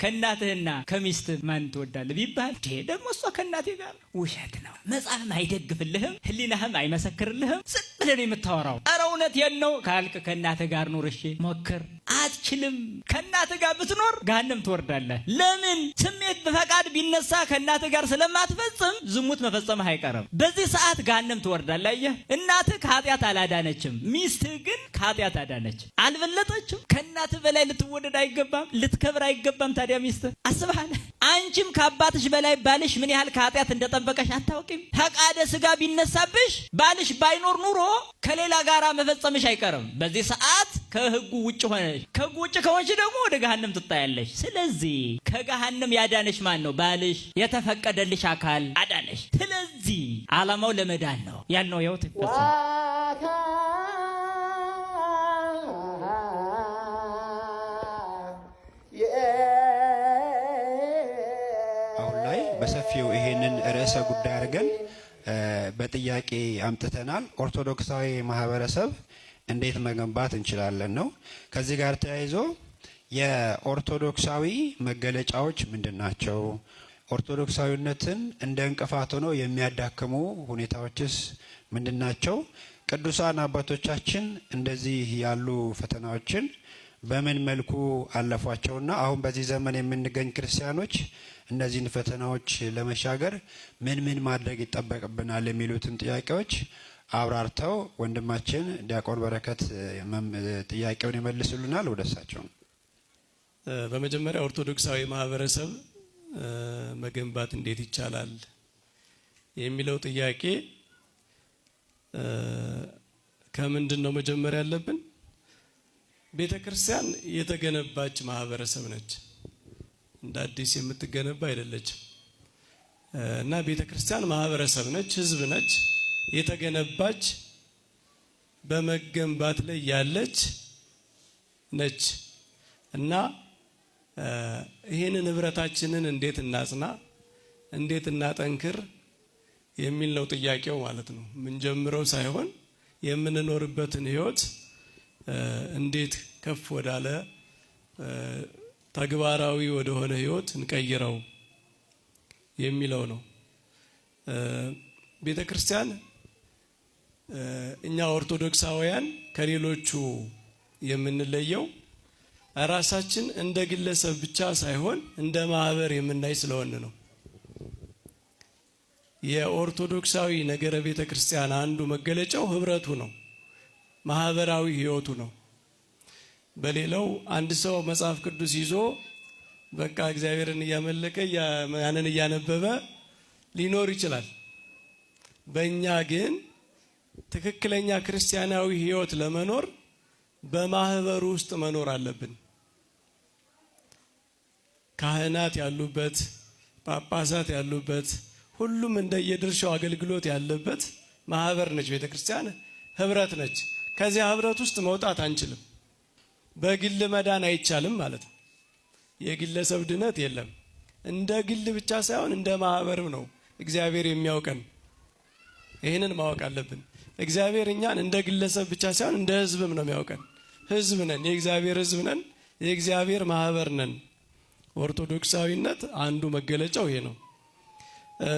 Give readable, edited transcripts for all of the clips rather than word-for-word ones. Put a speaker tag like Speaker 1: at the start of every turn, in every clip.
Speaker 1: ከእናትህና ከሚስትህ ማን ትወዳለህ ቢባል ደግሞ እሷ ከእናቴ ጋር ውሸት ነው። መጽሐፍም አይደግፍልህም፣ ህሊናህም አይመሰክርልህም። ዝም ብለህ ነው የምታወራው። ኧረ እውነቴን ነው ካልክ ከእናትህ ጋር ኑር። እሺ ሞክር። አትችልም። ከእናትህ ጋር ብትኖር ገሃነም ትወርዳለህ። ለምን? ስሜት በፈቃድ ቢነሳ ከእናትህ ጋር ስለማትፈጽም ዝሙት መፈጸምህ አይቀርም። በዚህ ሰዓት ገሃነም ትወርዳለህ። አየህ፣ እናትህ ከኃጢአት አላዳነችም፣ ሚስትህ ግን ከኃጢአት አዳነች። አልበለጠችም። ከእናትህ በላይ ልትወደድ አይገባም፣ ልትከብር አይገባም። ታዲያ ሚስትህ አስበሃል? አንቺም ከአባትሽ በላይ ባልሽ ምን ያህል ከኃጢአት እንደጠበቀሽ አታውቂም። ፈቃደ ስጋ ቢነሳብሽ ባልሽ ባይኖር ኑሮ ከሌላ ጋራ መፈጸምሽ አይቀርም። በዚህ ሰዓት ከህጉ ውጭ ሆነሽ፣ ከህጉ ውጭ ከሆንሽ ደግሞ ወደ ገሃነም ትጣያለሽ። ስለዚህ ከገሃነም ያዳነሽ ማን ነው? ባልሽ፣ የተፈቀደልሽ አካል አዳነሽ። ስለዚህ ዓላማው ለመዳን ነው ያልነው ይኸው ይፈጸም።
Speaker 2: አሁን ላይ በሰፊው ይሄንን ርዕሰ ጉዳይ አድርገን በጥያቄ አምጥተናል። ኦርቶዶክሳዊ ማህበረሰብ እንዴት መገንባት እንችላለን ነው። ከዚህ ጋር ተያይዞ የኦርቶዶክሳዊ መገለጫዎች ምንድን ናቸው? ኦርቶዶክሳዊነትን እንደ እንቅፋት ሆነው የሚያዳክሙ ሁኔታዎችስ ምንድን ናቸው? ቅዱሳን አባቶቻችን እንደዚህ ያሉ ፈተናዎችን በምን መልኩ አለፏቸውና አሁን በዚህ ዘመን የምንገኝ ክርስቲያኖች እነዚህን ፈተናዎች ለመሻገር ምን ምን ማድረግ ይጠበቅብናል የሚሉትን ጥያቄዎች አብራርተው ወንድማችን ዲያቆን በረከት ጥያቄውን ይመልስሉናል። ወደ እሳቸው።
Speaker 3: በመጀመሪያ ኦርቶዶክሳዊ ማህበረሰብ መገንባት እንዴት ይቻላል የሚለው ጥያቄ ከምንድን ነው መጀመሪያ ያለብን? ቤተ ክርስቲያን የተገነባች ማህበረሰብ ነች። እንደ አዲስ የምትገነባ አይደለችም። እና ቤተ ክርስቲያን ማህበረሰብ ነች፣ ህዝብ ነች፣ የተገነባች በመገንባት ላይ ያለች ነች። እና ይህንን ህብረታችንን እንዴት እናጽና፣ እንዴት እናጠንክር የሚል ነው ጥያቄው ማለት ነው። የምንጀምረው ሳይሆን የምንኖርበትን ህይወት እንዴት ከፍ ወዳለ ተግባራዊ ወደሆነ ህይወት እንቀይረው የሚለው ነው። ቤተ ክርስቲያን እኛ ኦርቶዶክሳውያን ከሌሎቹ የምንለየው ራሳችን እንደ ግለሰብ ብቻ ሳይሆን እንደ ማህበር የምናይ ስለሆነ ነው። የኦርቶዶክሳዊ ነገረ ቤተ ክርስቲያን አንዱ መገለጫው ህብረቱ ነው፣ ማህበራዊ ህይወቱ ነው። በሌላው አንድ ሰው መጽሐፍ ቅዱስ ይዞ በቃ እግዚአብሔርን እያመለከ ያንን እያነበበ ሊኖር ይችላል። በእኛ ግን ትክክለኛ ክርስቲያናዊ ህይወት ለመኖር በማህበሩ ውስጥ መኖር አለብን። ካህናት ያሉበት፣ ጳጳሳት ያሉበት፣ ሁሉም እንደየድርሻው አገልግሎት ያለበት ማህበር ነች ቤተክርስቲያን፣ ህብረት ነች። ከዚያ ህብረት ውስጥ መውጣት አንችልም። በግል መዳን አይቻልም ማለት ነው። የግለሰብ ድነት የለም። እንደ ግል ብቻ ሳይሆን እንደ ማህበርም ነው እግዚአብሔር የሚያውቀን። ይህንን ማወቅ አለብን። እግዚአብሔር እኛን እንደ ግለሰብ ብቻ ሳይሆን እንደ ህዝብም ነው የሚያውቀን። ህዝብ ነን፣ የእግዚአብሔር ህዝብ ነን፣ የእግዚአብሔር ማህበር ነን። ኦርቶዶክሳዊነት አንዱ መገለጫው ይሄ ነው።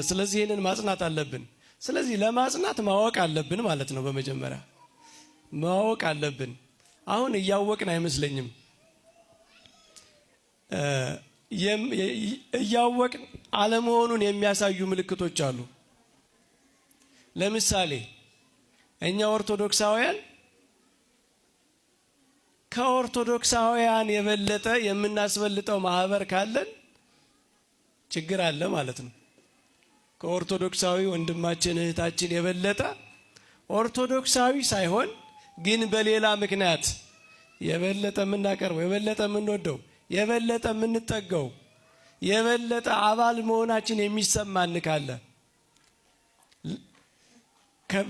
Speaker 3: ስለዚህ ይህንን ማጽናት አለብን። ስለዚህ ለማጽናት ማወቅ አለብን ማለት ነው። በመጀመሪያ ማወቅ አለብን። አሁን እያወቅን አይመስለኝም። እያወቅን አለመሆኑን የሚያሳዩ ምልክቶች አሉ። ለምሳሌ እኛ ኦርቶዶክሳውያን ከኦርቶዶክሳውያን የበለጠ የምናስበልጠው ማህበር ካለን ችግር አለ ማለት ነው። ከኦርቶዶክሳዊ ወንድማችን እህታችን የበለጠ ኦርቶዶክሳዊ ሳይሆን ግን በሌላ ምክንያት የበለጠ የምናቀርበው፣ የበለጠ የምንወደው፣ የበለጠ የምንጠጋው፣ የበለጠ አባል መሆናችን የሚሰማን ካለ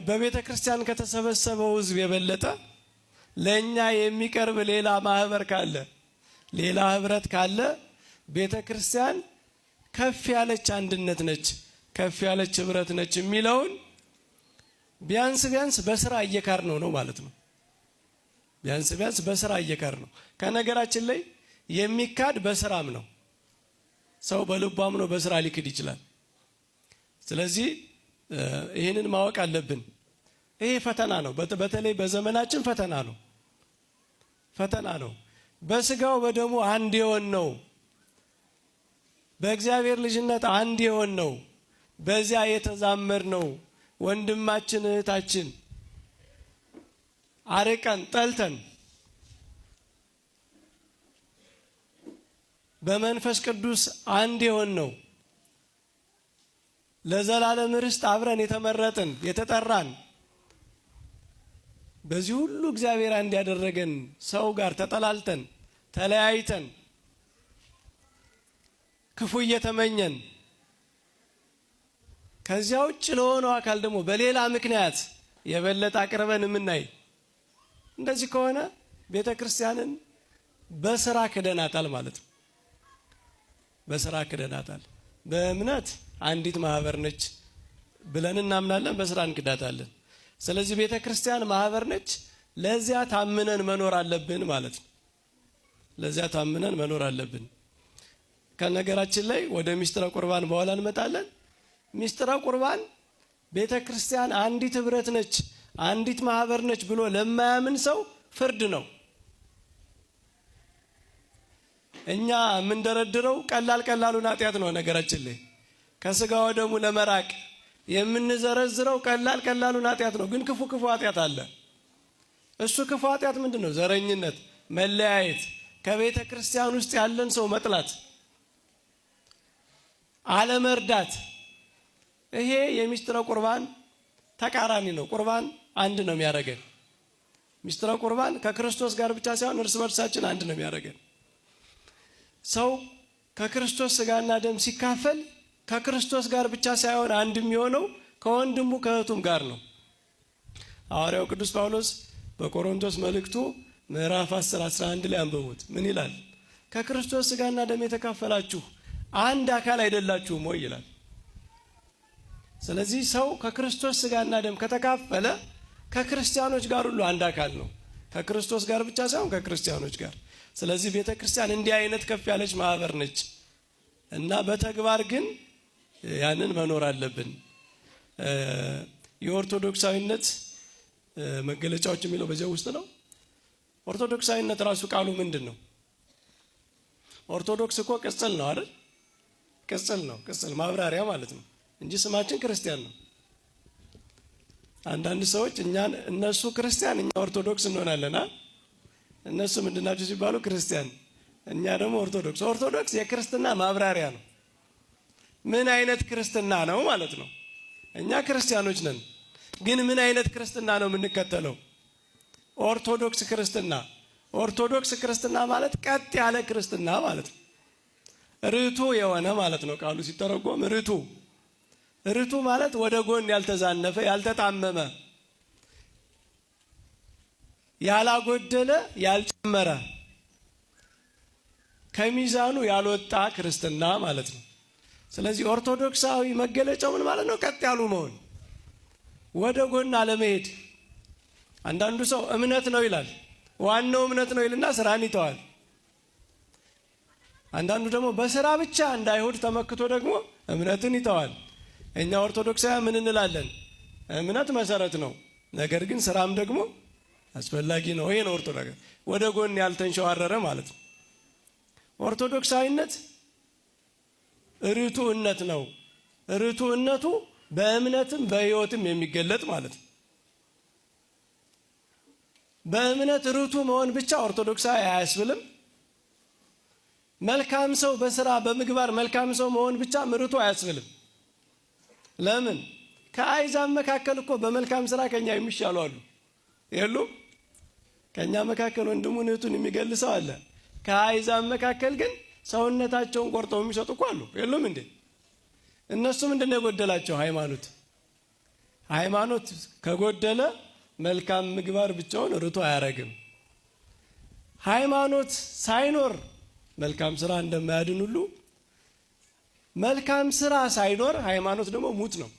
Speaker 3: በቤተ ክርስቲያን ከተሰበሰበው ሕዝብ የበለጠ ለእኛ የሚቀርብ ሌላ ማህበር ካለ፣ ሌላ ህብረት ካለ ቤተ ክርስቲያን ከፍ ያለች አንድነት ነች፣ ከፍ ያለች ህብረት ነች የሚለውን ቢያንስ ቢያንስ በስራ እየካር ነው ነው ማለት ነው። ቢያንስ ቢያንስ በስራ እየካር ነው። ከነገራችን ላይ የሚካድ በስራም ነው። ሰው በልቡ አምኖ በስራ ሊክድ ይችላል። ስለዚህ ይህንን ማወቅ አለብን። ይሄ ፈተና ነው። በተለይ በዘመናችን ፈተና ነው፣ ፈተና ነው። በስጋው በደሙ አንድ የሆን ነው። በእግዚአብሔር ልጅነት አንድ የሆን ነው። በዚያ የተዛመር ነው። ወንድማችን እህታችን አርቀን ጠልተን በመንፈስ ቅዱስ አንድ የሆን ነው። ለዘላለም ርስት አብረን የተመረጥን የተጠራን በዚህ ሁሉ እግዚአብሔር አንድ ያደረገን ሰው ጋር ተጠላልተን ተለያይተን ክፉ እየተመኘን ከዚያ ውጭ ለሆነው አካል ደግሞ በሌላ ምክንያት የበለጠ አቅርበን የምናይ እንደዚህ ከሆነ ቤተ ክርስቲያንን በስራ ክደናታል ማለት ነው። በስራ ክደናታል። በእምነት አንዲት ማህበር ነች ብለን እናምናለን፣ በስራ እንክዳታለን። ስለዚህ ቤተ ክርስቲያን ማህበር ነች። ለዚያ ታምነን መኖር አለብን ማለት ነው። ለዚያ ታምነን መኖር አለብን። ከነገራችን ላይ ወደ ሚስጥረ ቁርባን በኋላ እንመጣለን። ሚስጥረ ቁርባን ቤተ ክርስቲያን አንዲት ህብረት ነች፣ አንዲት ማህበር ነች ብሎ ለማያምን ሰው ፍርድ ነው። እኛ የምንደረድረው ቀላል ቀላሉን ኃጢአት ነው። ነገራችን ላይ ከስጋ ወደሙ ለመራቅ የምንዘረዝረው ቀላል ቀላሉን ኃጢአት ነው። ግን ክፉ ክፉ ኃጢአት አለ። እሱ ክፉ ኃጢአት ምንድን ነው? ዘረኝነት፣ መለያየት፣ ከቤተ ክርስቲያን ውስጥ ያለን ሰው መጥላት፣ አለመርዳት። ይሄ የሚስጥረ ቁርባን ተቃራኒ ነው። ቁርባን አንድ ነው የሚያደርገን። ሚስጥረ ቁርባን ከክርስቶስ ጋር ብቻ ሳይሆን እርስ በርሳችን አንድ ነው የሚያደርገን። ሰው ከክርስቶስ ስጋና ደም ሲካፈል ከክርስቶስ ጋር ብቻ ሳይሆን አንድ የሚሆነው ከወንድሙ ከእህቱም ጋር ነው። ሐዋርያው ቅዱስ ጳውሎስ በቆሮንቶስ መልእክቱ ምዕራፍ 10 11 ላይ አንብቡት። ምን ይላል? ከክርስቶስ ስጋና ደም የተካፈላችሁ አንድ አካል አይደላችሁም ወይ ይላል። ስለዚህ ሰው ከክርስቶስ ስጋና ደም ከተካፈለ ከክርስቲያኖች ጋር ሁሉ አንድ አካል ነው። ከክርስቶስ ጋር ብቻ ሳይሆን ከክርስቲያኖች ጋር። ስለዚህ ቤተ ክርስቲያን እንዲህ አይነት ከፍ ያለች ማህበር ነች እና በተግባር ግን ያንን መኖር አለብን። የኦርቶዶክሳዊነት መገለጫዎች የሚለው በዚያ ውስጥ ነው። ኦርቶዶክሳዊነት ራሱ ቃሉ ምንድን ነው? ኦርቶዶክስ እኮ ቅጽል ነው አይደል? ቅጽል ነው፣ ቅጽል ማብራሪያ ማለት ነው እንጂ ስማችን ክርስቲያን ነው። አንዳንድ ሰዎች እኛን እነሱ ክርስቲያን እኛ ኦርቶዶክስ እንሆናለን። እነሱ ምንድናቸው ሲባሉ ክርስቲያን፣ እኛ ደግሞ ኦርቶዶክስ። ኦርቶዶክስ የክርስትና ማብራሪያ ነው። ምን አይነት ክርስትና ነው ማለት ነው። እኛ ክርስቲያኖች ነን፣ ግን ምን አይነት ክርስትና ነው የምንከተለው? ኦርቶዶክስ ክርስትና። ኦርቶዶክስ ክርስትና ማለት ቀጥ ያለ ክርስትና ማለት ነው። ርቱ የሆነ ማለት ነው። ቃሉ ሲተረጎም ርቱ ርቱ ማለት ወደ ጎን ያልተዛነፈ፣ ያልተጣመመ፣ ያላጎደለ፣ ያልጨመረ፣ ከሚዛኑ ያልወጣ ክርስትና ማለት ነው። ስለዚህ ኦርቶዶክሳዊ መገለጫው ምን ማለት ነው? ቀጥ ያሉ መሆን፣ ወደ ጎን አለመሄድ። አንዳንዱ ሰው እምነት ነው ይላል፣ ዋናው እምነት ነው ይልና ስራን ይተዋል። አንዳንዱ ደግሞ በስራ ብቻ እንደ አይሁድ ተመክቶ ደግሞ እምነትን ይተዋል። እኛ ኦርቶዶክሳውያን ምን እንላለን? እምነት መሰረት ነው፣ ነገር ግን ስራም ደግሞ አስፈላጊ ነው። ይሄ ነው ኦርቶዶክስ፣ ወደ ጎን ያልተንሸዋረረ ማለት ነው። ኦርቶዶክሳዊነት ርቱዕነት ነው። ርቱዕነቱ በእምነትም በሕይወትም የሚገለጥ ማለት ነው። በእምነት ርቱዕ መሆን ብቻ ኦርቶዶክሳዊ አያስብልም። መልካም ሰው በስራ በምግባር መልካም ሰው መሆን ብቻ ርቱዕ አያስብልም። ለምን? ከአሕዛብ መካከል እኮ በመልካም ስራ ከኛ የሚሻሉ አሉ የሉም? ከኛ መካከል ወንድሙን እህቱን የሚገል ሰው አለ። ከአሕዛብ መካከል ግን ሰውነታቸውን ቆርጠው የሚሰጡ እኮ አሉ የሉም እንዴ? እነሱ ምንድን ነው የጎደላቸው? ሃይማኖት። ሃይማኖት ከጎደለ መልካም ምግባር ብቻውን ርቱዕ አያረግም። ሃይማኖት ሳይኖር መልካም ስራ እንደማያድን ሁሉ መልካም ስራ ሳይኖር ሃይማኖት ደግሞ ሙት ነው።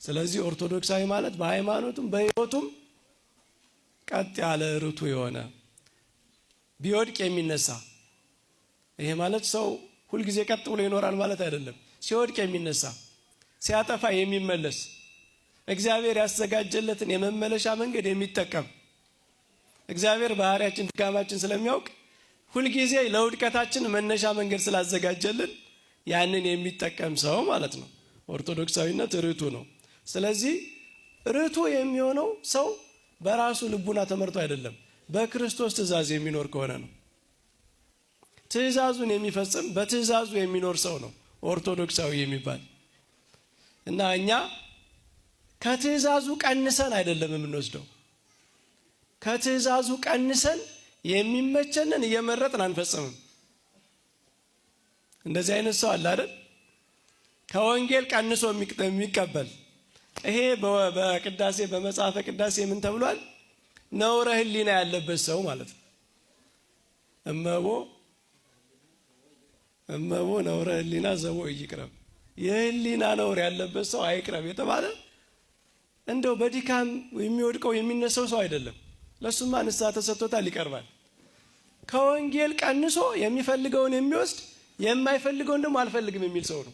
Speaker 3: ስለዚህ ኦርቶዶክሳዊ ማለት በሃይማኖቱም በሕይወቱም ቀጥ ያለ ርቱዕ የሆነ ቢወድቅ የሚነሳ። ይሄ ማለት ሰው ሁልጊዜ ቀጥ ብሎ ይኖራል ማለት አይደለም። ሲወድቅ የሚነሳ፣ ሲያጠፋ የሚመለስ፣ እግዚአብሔር ያዘጋጀለትን የመመለሻ መንገድ የሚጠቀም፣ እግዚአብሔር ባህሪያችን ድካማችን ስለሚያውቅ ሁልጊዜ ለውድቀታችን መነሻ መንገድ ስላዘጋጀልን ያንን የሚጠቀም ሰው ማለት ነው። ኦርቶዶክሳዊነት ርቱ ነው። ስለዚህ ርቱ የሚሆነው ሰው በራሱ ልቡና ተመርቶ አይደለም፣ በክርስቶስ ትእዛዝ የሚኖር ከሆነ ነው። ትእዛዙን የሚፈጽም፣ በትእዛዙ የሚኖር ሰው ነው ኦርቶዶክሳዊ የሚባል። እና እኛ ከትእዛዙ ቀንሰን አይደለም የምንወስደው። ከትእዛዙ ቀንሰን የሚመቸንን እየመረጥን አንፈጽምም። እንደዚህ አይነት ሰው አለ አይደል? ከወንጌል ቀንሶ የሚቀበል። ይሄ በቅዳሴ፣ በመጽሐፈ ቅዳሴ ምን ተብሏል? ነውረ ሕሊና ያለበት ሰው ማለት ነው። እመቦ ነውረ ሕሊና ዘቦ ይቅረብ፣ የሕሊና ነውር ያለበት ሰው አይቅረብ የተባለ እንደው በድካም የሚወድቀው የሚነሳው ሰው አይደለም። ለሱማ ንስሐ ተሰጥቶታል፣ ይቀርባል። ከወንጌል ቀንሶ የሚፈልገውን የሚወስድ፣ የማይፈልገውን ደግሞ አልፈልግም የሚል ሰው ነው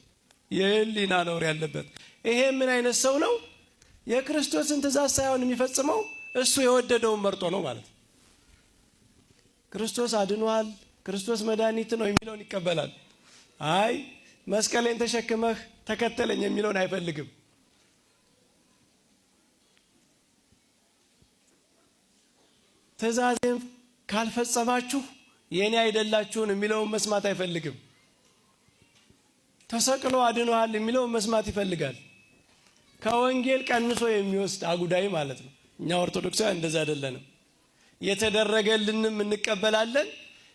Speaker 3: የህሊና ነውር ያለበት። ይሄ ምን አይነት ሰው ነው? የክርስቶስን ትእዛዝ ሳይሆን የሚፈጽመው እሱ የወደደውን መርጦ ነው ማለት ነው። ክርስቶስ አድኗል፣ ክርስቶስ መድኃኒት ነው የሚለውን ይቀበላል። አይ መስቀሌን ተሸክመህ ተከተለኝ የሚለውን አይፈልግም። ትእዛዜን ካልፈጸማችሁ የኔ አይደላችሁን የሚለውን መስማት አይፈልግም። ተሰቅሎ አድኖሃል የሚለውን መስማት ይፈልጋል። ከወንጌል ቀንሶ የሚወስድ አጉዳይ ማለት ነው። እኛ ኦርቶዶክሳውያን እንደዛ አይደለንም። የተደረገልንም እንቀበላለን፣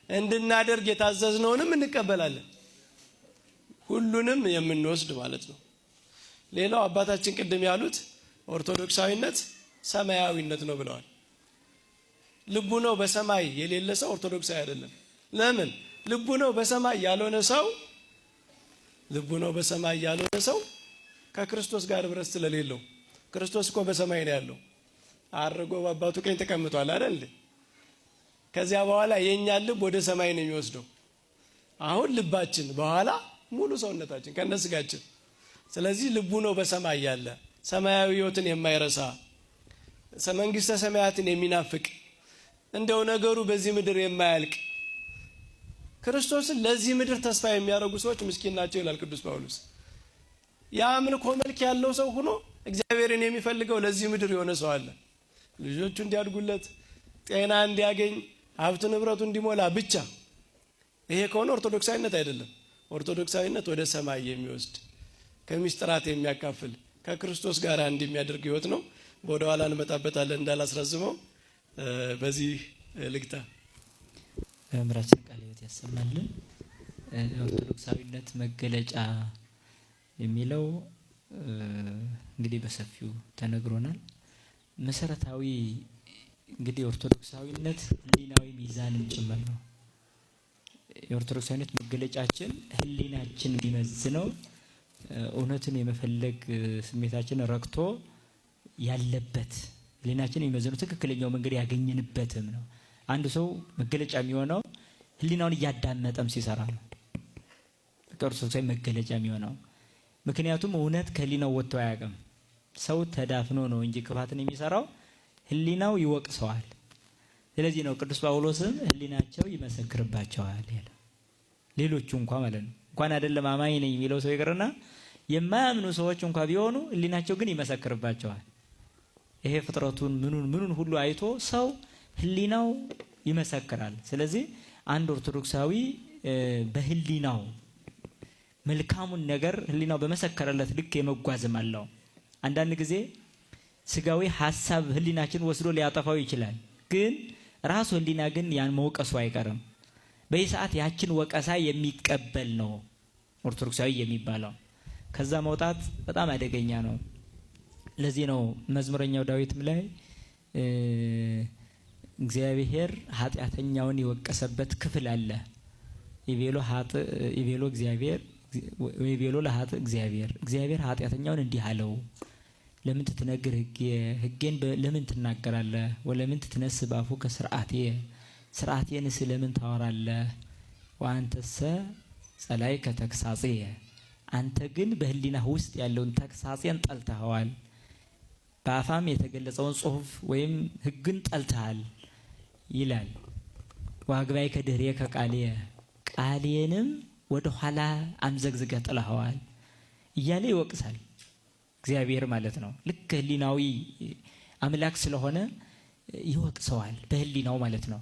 Speaker 3: እንድናደርግ የታዘዝነውንም እንቀበላለን። ሁሉንም የምንወስድ ማለት ነው። ሌላው አባታችን ቅድም ያሉት ኦርቶዶክሳዊነት ሰማያዊነት ነው ብለዋል። ልቡ ነው በሰማይ የሌለ ሰው ኦርቶዶክሳዊ አይደለም። ለምን? ልቡ ነው በሰማይ ያልሆነ ሰው፣ ልቡ ነው በሰማይ ያልሆነ ሰው ከክርስቶስ ጋር ህብረት ስለሌለው። ክርስቶስ እኮ በሰማይ ነው ያለው። አርጎ በአባቱ ቀኝ ተቀምጧል አይደል? ከዚያ በኋላ የእኛን ልብ ወደ ሰማይ ነው የሚወስደው። አሁን ልባችን፣ በኋላ ሙሉ ሰውነታችን ከነስጋችን። ስለዚህ ልቡ ነው በሰማይ ያለ፣ ሰማያዊ ህይወትን የማይረሳ፣ መንግስተ ሰማያትን የሚናፍቅ፣ እንደው ነገሩ በዚህ ምድር የማያልቅ፣ ክርስቶስን ለዚህ ምድር ተስፋ የሚያደርጉ ሰዎች ምስኪን ናቸው ይላል ቅዱስ ጳውሎስ። የአምልኮ መልክ ያለው ሰው ሆኖ እግዚአብሔርን የሚፈልገው ለዚህ ምድር የሆነ ሰው አለ። ልጆቹ እንዲያድጉለት፣ ጤና እንዲያገኝ፣ ሀብት ንብረቱ እንዲሞላ ብቻ። ይሄ ከሆነ ኦርቶዶክሳዊነት አይደለም። ኦርቶዶክሳዊነት ወደ ሰማይ የሚወስድ፣ ከሚስጥራት የሚያካፍል፣ ከክርስቶስ ጋር እንደሚያደርግ ህይወት ነው። ወደ ኋላ እንመጣበታለን፣ እንዳላስረዝመው በዚህ ልግታ።
Speaker 1: መምህራችን ቃለ ሕይወት ያሰማልን። ኦርቶዶክሳዊነት መገለጫ የሚለው እንግዲህ በሰፊው ተነግሮናል። መሰረታዊ እንግዲህ ኦርቶዶክሳዊነት ህሊናዊ ሚዛንም ጭምር ነው። የኦርቶዶክሳዊነት መገለጫችን ህሊናችን የሚመዝነው፣ እውነትን የመፈለግ ስሜታችን ረክቶ ያለበት፣ ህሊናችን የሚመዝነው ትክክለኛው መንገድ ያገኘንበትም ነው። አንድ ሰው መገለጫ የሚሆነው ህሊናውን እያዳመጠም ሲሰራ ነው። ኦርቶዶክሳዊ መገለጫ የሚሆነው፣ ምክንያቱም እውነት ከህሊናው ወጥቶ አያውቅም። ሰው ተዳፍኖ ነው እንጂ ክፋትን የሚሰራው፣ ህሊናው ይወቅሰዋል። ስለዚህ ነው ቅዱስ ጳውሎስም ህሊናቸው ይመሰክርባቸዋል ያለ። ሌሎቹ እንኳ ማለት ነው፣ እንኳን አይደለም አማኝ ነኝ የሚለው ሰው ይቅርና የማያምኑ ሰዎች እንኳ ቢሆኑ ህሊናቸው ግን ይመሰክርባቸዋል። ይሄ ፍጥረቱን ምኑን ምኑን ሁሉ አይቶ ሰው ህሊናው ይመሰክራል። ስለዚህ አንድ ኦርቶዶክሳዊ በህሊናው መልካሙን ነገር ህሊናው በመሰከረለት ልክ የመጓዝም አለው። አንዳንድ ጊዜ ስጋዊ ሀሳብ ህሊናችን ወስዶ ሊያጠፋው ይችላል። ግን ራሱ ህሊና ግን ያን መውቀሱ አይቀርም። በዚህ ሰዓት ያችን ወቀሳ የሚቀበል ነው ኦርቶዶክሳዊ የሚባለው። ከዛ መውጣት በጣም አደገኛ ነው። ለዚህ ነው መዝሙረኛው ዳዊትም ላይ እግዚአብሔር ኃጢአተኛውን የወቀሰበት ክፍል አለ። ይቤሎ እግዚአብሔር፣ ወይቤሎ ለኃጥእ እግዚአብሔር፣ እግዚአብሔር ኃጢአተኛውን እንዲህ አለው፣ ለምን ትትነግር ህጌ፣ ህጌን ለምን ትናገራለህ? ወለምን ትትነስብ አፉከ ስርዓቴ፣ ስርዓቴንስ ለምን ታወራለህ? ወአንተሰ ጸላይ ከተግሳጼ አንተ ግን በህሊናህ ውስጥ ያለውን ተግሳጼን ጠልተኸዋል። በአፋም የተገለጸውን ጽሑፍ ወይም ሕግን ጠልተሃል ይላል። ዋግባይ ከድህሬ ከቃልየ ቃሌንም ወደ ኋላ አምዘግዝገህ ጥለኸዋል እያለ ይወቅሳል እግዚአብሔር ማለት ነው። ልክ ህሊናዊ አምላክ ስለሆነ ይወቅሰዋል በህሊናው ማለት ነው።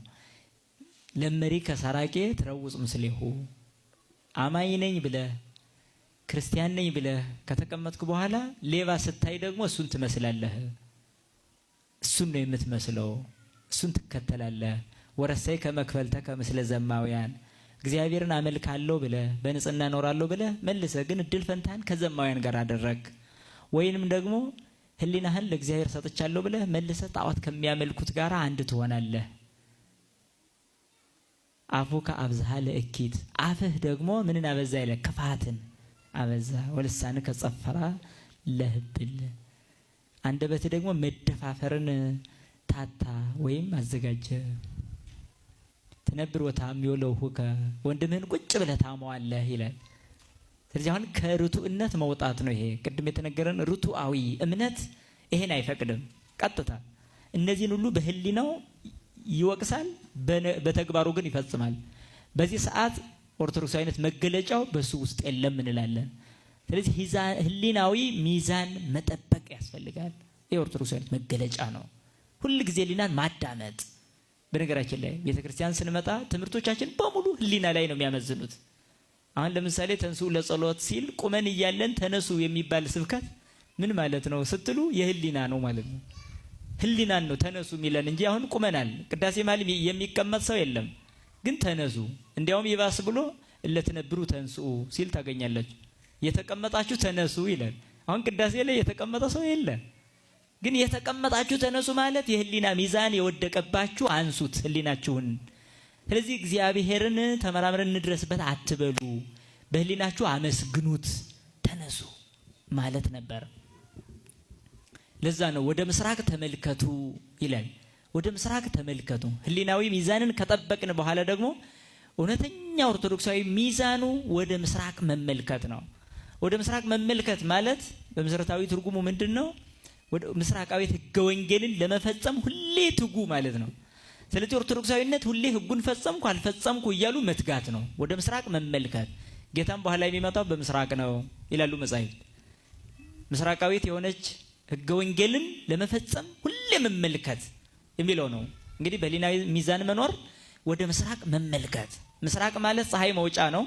Speaker 1: ለመሪ ከሰራቄ ትረውጽ ምስሌሁ አማኝ ነኝ ብለህ ክርስቲያን ነኝ ብለህ ከተቀመጥክ በኋላ ሌባ ስታይ ደግሞ እሱን ትመስላለህ። እሱን ነው የምትመስለው፣ እሱን ትከተላለህ። ወረሳይ ከመክፈልተ ከምስለ ዘማውያን እግዚአብሔርን አመልካለሁ ብለህ በንጽህና እኖራለሁ ብለህ መልሰህ ግን እድል ፈንታህን ከዘማውያን ጋር አደረግ። ወይንም ደግሞ ህሊናህን ለእግዚአብሔር ሰጥቻለሁ ብለህ መልሰህ ጣዖት ከሚያመልኩት ጋር አንድ ትሆናለህ። አፉ ከአብዝሃ ለእኪት አፍህ ደግሞ ምንን አበዛ ይለ ክፋትን አበዛ። ወልሳን ከጸፈራ ለህብል አንደበትህ ደግሞ መደፋፈርን ታታ ወይም አዘጋጀ። ትነብር ወታምዮ ለውሁከ ወንድምህን ቁጭ ብለህ ታመዋለህ ይላል። ስለዚህ አሁን ከርቱዕነት መውጣት ነው። ይሄ ቅድም የተነገረን ርቱዓዊ እምነት ይሄን አይፈቅድም። ቀጥታ እነዚህን ሁሉ በህሊናው ይወቅሳል፣ በተግባሩ ግን ይፈጽማል። በዚህ ሰዓት ኦርቶዶክሳዊነት መገለጫው በሱ ውስጥ የለም እንላለን። ስለዚህ ህሊናዊ ሚዛን መጠበቅ ያስፈልጋል። ይህ ኦርቶዶክሳዊነት መገለጫ ነው። ሁል ጊዜ ህሊናን ማዳመጥ። በነገራችን ላይ ቤተክርስቲያን ስንመጣ ትምህርቶቻችን በሙሉ ህሊና ላይ ነው የሚያመዝኑት። አሁን ለምሳሌ ተንሱ ለጸሎት ሲል ቁመን እያለን ተነሱ የሚባል ስብከት ምን ማለት ነው ስትሉ የህሊና ነው ማለት ነው። ህሊናን ነው ተነሱ የሚለን እንጂ አሁን ቁመናል። ቅዳሴ መሀል የሚቀመጥ ሰው የለም፣ ግን ተነሱ። እንዲያውም ይባስ ብሎ እለትነብሩ ተንስኡ ሲል ታገኛላችሁ። የተቀመጣችሁ ተነሱ ይላል። አሁን ቅዳሴ ላይ የተቀመጠ ሰው የለም፣ ግን የተቀመጣችሁ ተነሱ ማለት የህሊና ሚዛን የወደቀባችሁ አንሱት ህሊናችሁን። ስለዚህ እግዚአብሔርን ተመራምረን እንድረስበት አትበሉ፣ በህሊናችሁ አመስግኑት፣ ተነሱ ማለት ነበር። ለዛ ነው ወደ ምስራቅ ተመልከቱ ይላል። ወደ ምስራቅ ተመልከቱ። ህሊናዊ ሚዛንን ከጠበቅን በኋላ ደግሞ እውነተኛ ኦርቶዶክሳዊ ሚዛኑ ወደ ምስራቅ መመልከት ነው። ወደ ምስራቅ መመልከት ማለት በመሰረታዊ ትርጉሙ ምንድን ነው? ወደ ምስራቃዊት ህገ ወንጌልን ለመፈጸም ሁሌ ትጉ ማለት ነው። ስለዚህ ኦርቶዶክሳዊነት ሁሌ ህጉን ፈጸምኩ አልፈጸምኩ እያሉ መትጋት ነው። ወደ ምስራቅ መመልከት። ጌታም በኋላ የሚመጣው በምስራቅ ነው ይላሉ መጻሕፍት። ምስራቃዊት የሆነች ህገ ወንጌልን ለመፈጸም ሁሌ መመልከት የሚለው ነው። እንግዲህ በህሊናዊ ሚዛን መኖር ወደ ምስራቅ መመልከት። ምስራቅ ማለት ፀሐይ መውጫ ነው።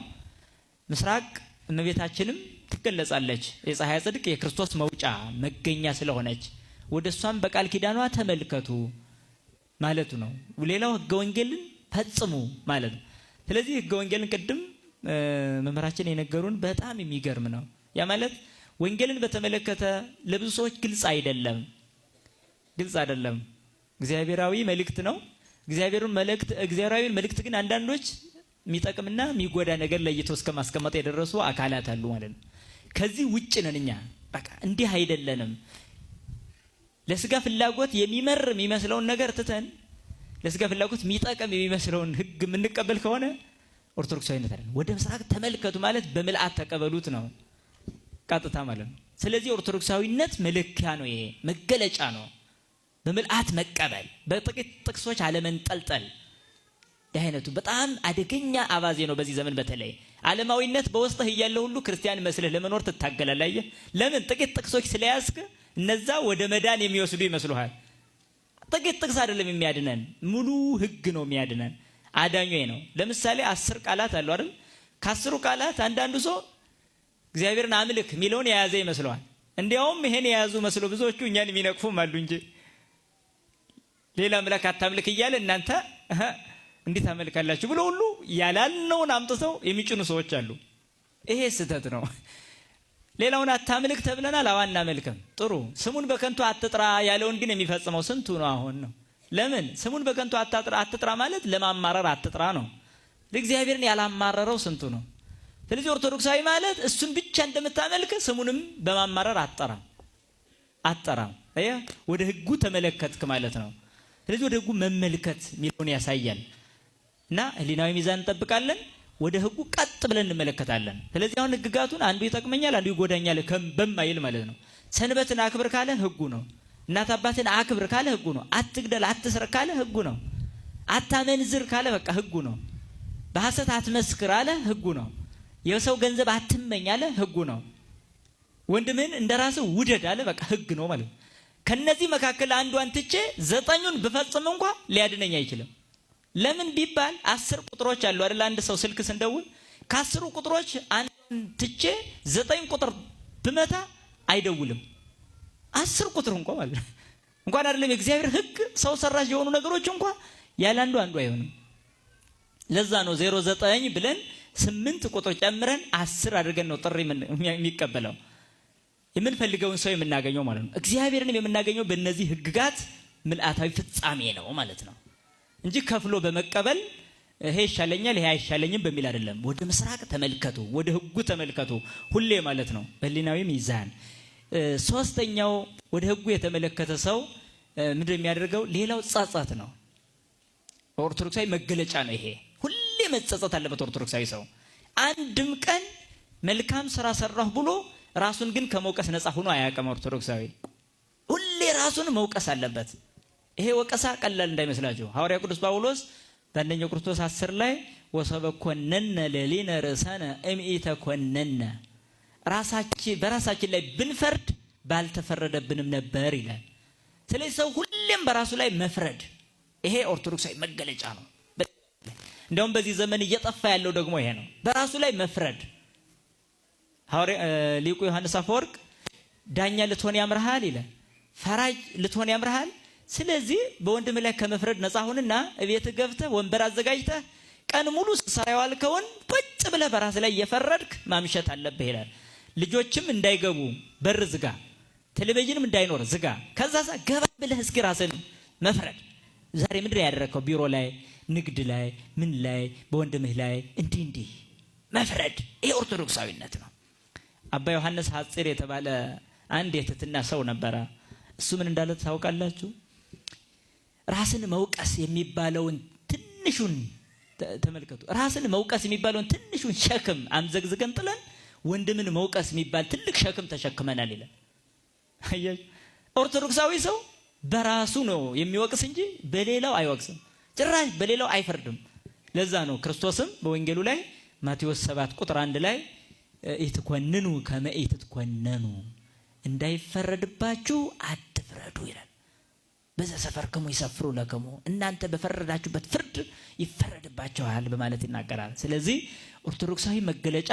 Speaker 1: ምስራቅ እመቤታችንም ትገለጻለች። የፀሐይ ጽድቅ የክርስቶስ መውጫ መገኛ ስለሆነች ወደ እሷም በቃል ኪዳኗ ተመልከቱ ማለቱ ነው። ሌላው ህገ ወንጌልን ፈጽሙ ማለት ነው። ስለዚህ ህገ ወንጌልን ቅድም መምህራችን የነገሩን በጣም የሚገርም ነው። ያ ማለት ወንጌልን በተመለከተ ለብዙ ሰዎች ግልጽ አይደለም፣ ግልጽ አይደለም። እግዚአብሔራዊ መልእክት ነው። እግዚአብሔሩን መልእክት እግዚአብሔራዊን መልእክት ግን አንዳንዶች የሚጠቅምና የሚጎዳ ነገር ለይተው እስከ ማስቀመጥ የደረሱ አካላት አሉ ማለት ነው። ከዚህ ውጭ ነን እኛ። በቃ እንዲህ አይደለንም። ለስጋ ፍላጎት የሚመር የሚመስለውን ነገር ትተን ለስጋ ፍላጎት የሚጠቅም የሚመስለውን ህግ የምንቀበል ከሆነ ኦርቶዶክሳዊነት አይደለም። ወደ ምስራቅ ተመልከቱ ማለት በምልአት ተቀበሉት ነው፣ ቀጥታ ማለት ነው። ስለዚህ ኦርቶዶክሳዊነት መለኪያ ነው፣ ይሄ መገለጫ ነው። በምልአት መቀበል፣ በጥቂት ጥቅሶች አለመንጠልጠል። እንዲህ አይነቱ በጣም አደገኛ አባዜ ነው። በዚህ ዘመን በተለይ ዓለማዊነት በውስጥህ እያለ ሁሉ ክርስቲያን መስለህ ለመኖር ትታገላለህ። አየህ፣ ለምን? ጥቂት ጥቅሶች ስለያዝክ እነዛ ወደ መዳን የሚወስዱ ይመስሉሃል። ጥቂት ጥቅስ አይደለም የሚያድነን፣ ሙሉ ህግ ነው የሚያድነን። አዳኙ ነው። ለምሳሌ 10 ቃላት አሉ አይደል? ከ10ሩ ቃላት አንዳንዱ ሰው እግዚአብሔርን አምልክ የሚለውን የያዘ ይመስለዋል። እንዲያውም ይሄን የያዙ መስሎ ብዙዎቹ እኛን የሚነቅፉም አሉ እንጂ ሌላ አምላክ አታምልክ እያለ እናንተ እንዴት ታመልካላችሁ ብሎ ሁሉ ያላልነውን አምጥተው የሚጭኑ ሰዎች አሉ። ይሄ ስህተት ነው። ሌላውን አታምልክ ተብለናል። አዎ አናመልክም። ጥሩ። ስሙን በከንቱ አትጥራ ያለውን ግን የሚፈጽመው ስንቱ ነው? አሁን ነው። ለምን ስሙን በከንቱ አትጥራ ማለት ለማማረር አትጥራ ነው። እግዚአብሔርን ያላማረረው ስንቱ ነው? ስለዚህ ኦርቶዶክሳዊ ማለት እሱን ብቻ እንደምታመልክ ስሙንም በማማረር አትጠራም አትጠራም። አየህ፣ ወደ ህጉ ተመለከትክ ማለት ነው። ስለዚህ ወደ ህጉ መመልከት የሚለውን ያሳያል። እና ህሊናዊ ሚዛን እንጠብቃለን። ወደ ህጉ ቀጥ ብለን እንመለከታለን። ስለዚህ አሁን ህግጋቱን አንዱ ይጠቅመኛል፣ አንዱ ይጎዳኛል በማይል ማለት ነው። ሰንበትን አክብር ካለ ህጉ ነው። እናት አባትን አክብር ካለ ህጉ ነው። አትግደል፣ አትስረቅ ካለ ህጉ ነው። አታመንዝር ካለ በቃ ህጉ ነው። በሐሰት አትመስክር አለ ህጉ ነው። የሰው ገንዘብ አትመኝ አለ ህጉ ነው። ወንድምህን እንደ ራስህ ውደድ አለ በቃ ህግ ነው ማለት ነው። ከነዚህ መካከል አንዷን ትቼ ዘጠኙን ብፈጽም እንኳ ሊያድነኝ አይችልም። ለምን ቢባል 10 ቁጥሮች አሉ አይደል? አንድ ሰው ስልክ ስንደውል ከ10ሩ ቁጥሮች አንዱን ትቼ 9 ቁጥር ብመታ አይደውልም። 10 ቁጥር እንኳ ማለት ነው። እንኳን አይደለም የእግዚአብሔር ህግ ሰው ሰራሽ የሆኑ ነገሮች እንኳ ያለ አንዱ አንዱ አይሆንም። ለዛ ነው 09 ብለን 8 ቁጥር ጨምረን 10 አድርገን ነው ጥሪ የሚቀበለው የምንፈልገውን ሰው የምናገኘው ማለት ነው። እግዚአብሔርንም የምናገኘው በእነዚህ ህግጋት ምልአታዊ ፍጻሜ ነው ማለት ነው እንጂ ከፍሎ በመቀበል ይሄ ይሻለኛል ይሄ አይሻለኝም በሚል አይደለም። ወደ ምስራቅ ተመልከቱ፣ ወደ ህጉ ተመልከቱ ሁሌ ማለት ነው በህሊናዊ ሚዛን። ሶስተኛው ወደ ህጉ የተመለከተ ሰው ምንድነው የሚያደርገው? ሌላው ጸጸት ነው። ኦርቶዶክሳዊ መገለጫ ነው ይሄ። ሁሌ መጸጸት አለበት ኦርቶዶክሳዊ ሰው። አንድም ቀን መልካም ስራ ሰራሁ ብሎ ራሱን ግን ከመውቀስ ነፃ ሆኖ አያውቅም። ኦርቶዶክሳዊ ሁሌ ራሱን መውቀስ አለበት። ይሄ ወቀሳ ቀላል እንዳይመስላችሁ። ሐዋርያ ቅዱስ ጳውሎስ በአንደኛው ቆሮንቶስ 10 ላይ ወሰበ ኮነነ ለሊነ ርእሰነ እምኢተኮነነ፣ በራሳችን ላይ ብንፈርድ ባልተፈረደብንም ነበር ይላል። ስለዚህ ሰው ሁሌም በራሱ ላይ መፍረድ ይሄ ኦርቶዶክሳዊ መገለጫ ነው። እንደውም በዚህ ዘመን እየጠፋ ያለው ደግሞ ይሄ ነው፣ በራሱ ላይ መፍረድ። ሐዋርያ ሊቁ ዮሐንስ አፈወርቅ ዳኛ ልትሆን ያምርሃል ይላል፣ ፈራጅ ልትሆን ያምርሃል። ስለዚህ በወንድም ላይ ከመፍረድ ነፃ ሁንና እቤት ገብተህ ወንበር አዘጋጅተህ ቀን ሙሉ ስትሰራ የዋልከውን ቁጭ ብለህ በራስህ ላይ እየፈረድክ ማምሸት አለብህ ይላል። ልጆችም እንዳይገቡ በር ዝጋ፣ ቴሌቪዥንም እንዳይኖር ዝጋ። ከዛ ገባ ብለህ እስኪ ራስህን መፍረድ። ዛሬ ምንድን ነው ያደረከው? ቢሮ ላይ፣ ንግድ ላይ፣ ምን ላይ፣ በወንድምህ ላይ እንዲህ እንዲህ መፍረድ። ይሄ ኦርቶዶክሳዊነት ነው። አባ ዮሐንስ ሐጺር የተባለ አንድ የትህትና ሰው ነበረ። እሱ ምን እንዳለ ታውቃላችሁ? ራስን መውቀስ የሚባለውን ትንሹን ተመልከቱ። ራስን መውቀስ የሚባለውን ትንሹን ሸክም አምዘግዝገን ጥለን ወንድምን መውቀስ የሚባል ትልቅ ሸክም ተሸክመናል ይላል። አያችሁ፣ ኦርቶዶክሳዊ ሰው በራሱ ነው የሚወቅስ እንጂ በሌላው አይወቅስም። ጭራሽ በሌላው አይፈርድም። ለዛ ነው ክርስቶስም በወንጌሉ ላይ ማቴዎስ 7 ቁጥር 1 ላይ ኢትኮንኑ ከመ ኢትኮነኑ፣ እንዳይፈረድባችሁ አትፍረዱ ይላል። በዛ ሰፈርክሙ ይሰፍሩ ለክሙ፣ እናንተ በፈረዳችሁበት ፍርድ ይፈረድባችኋል በማለት ይናገራል። ስለዚህ ኦርቶዶክሳዊ መገለጫ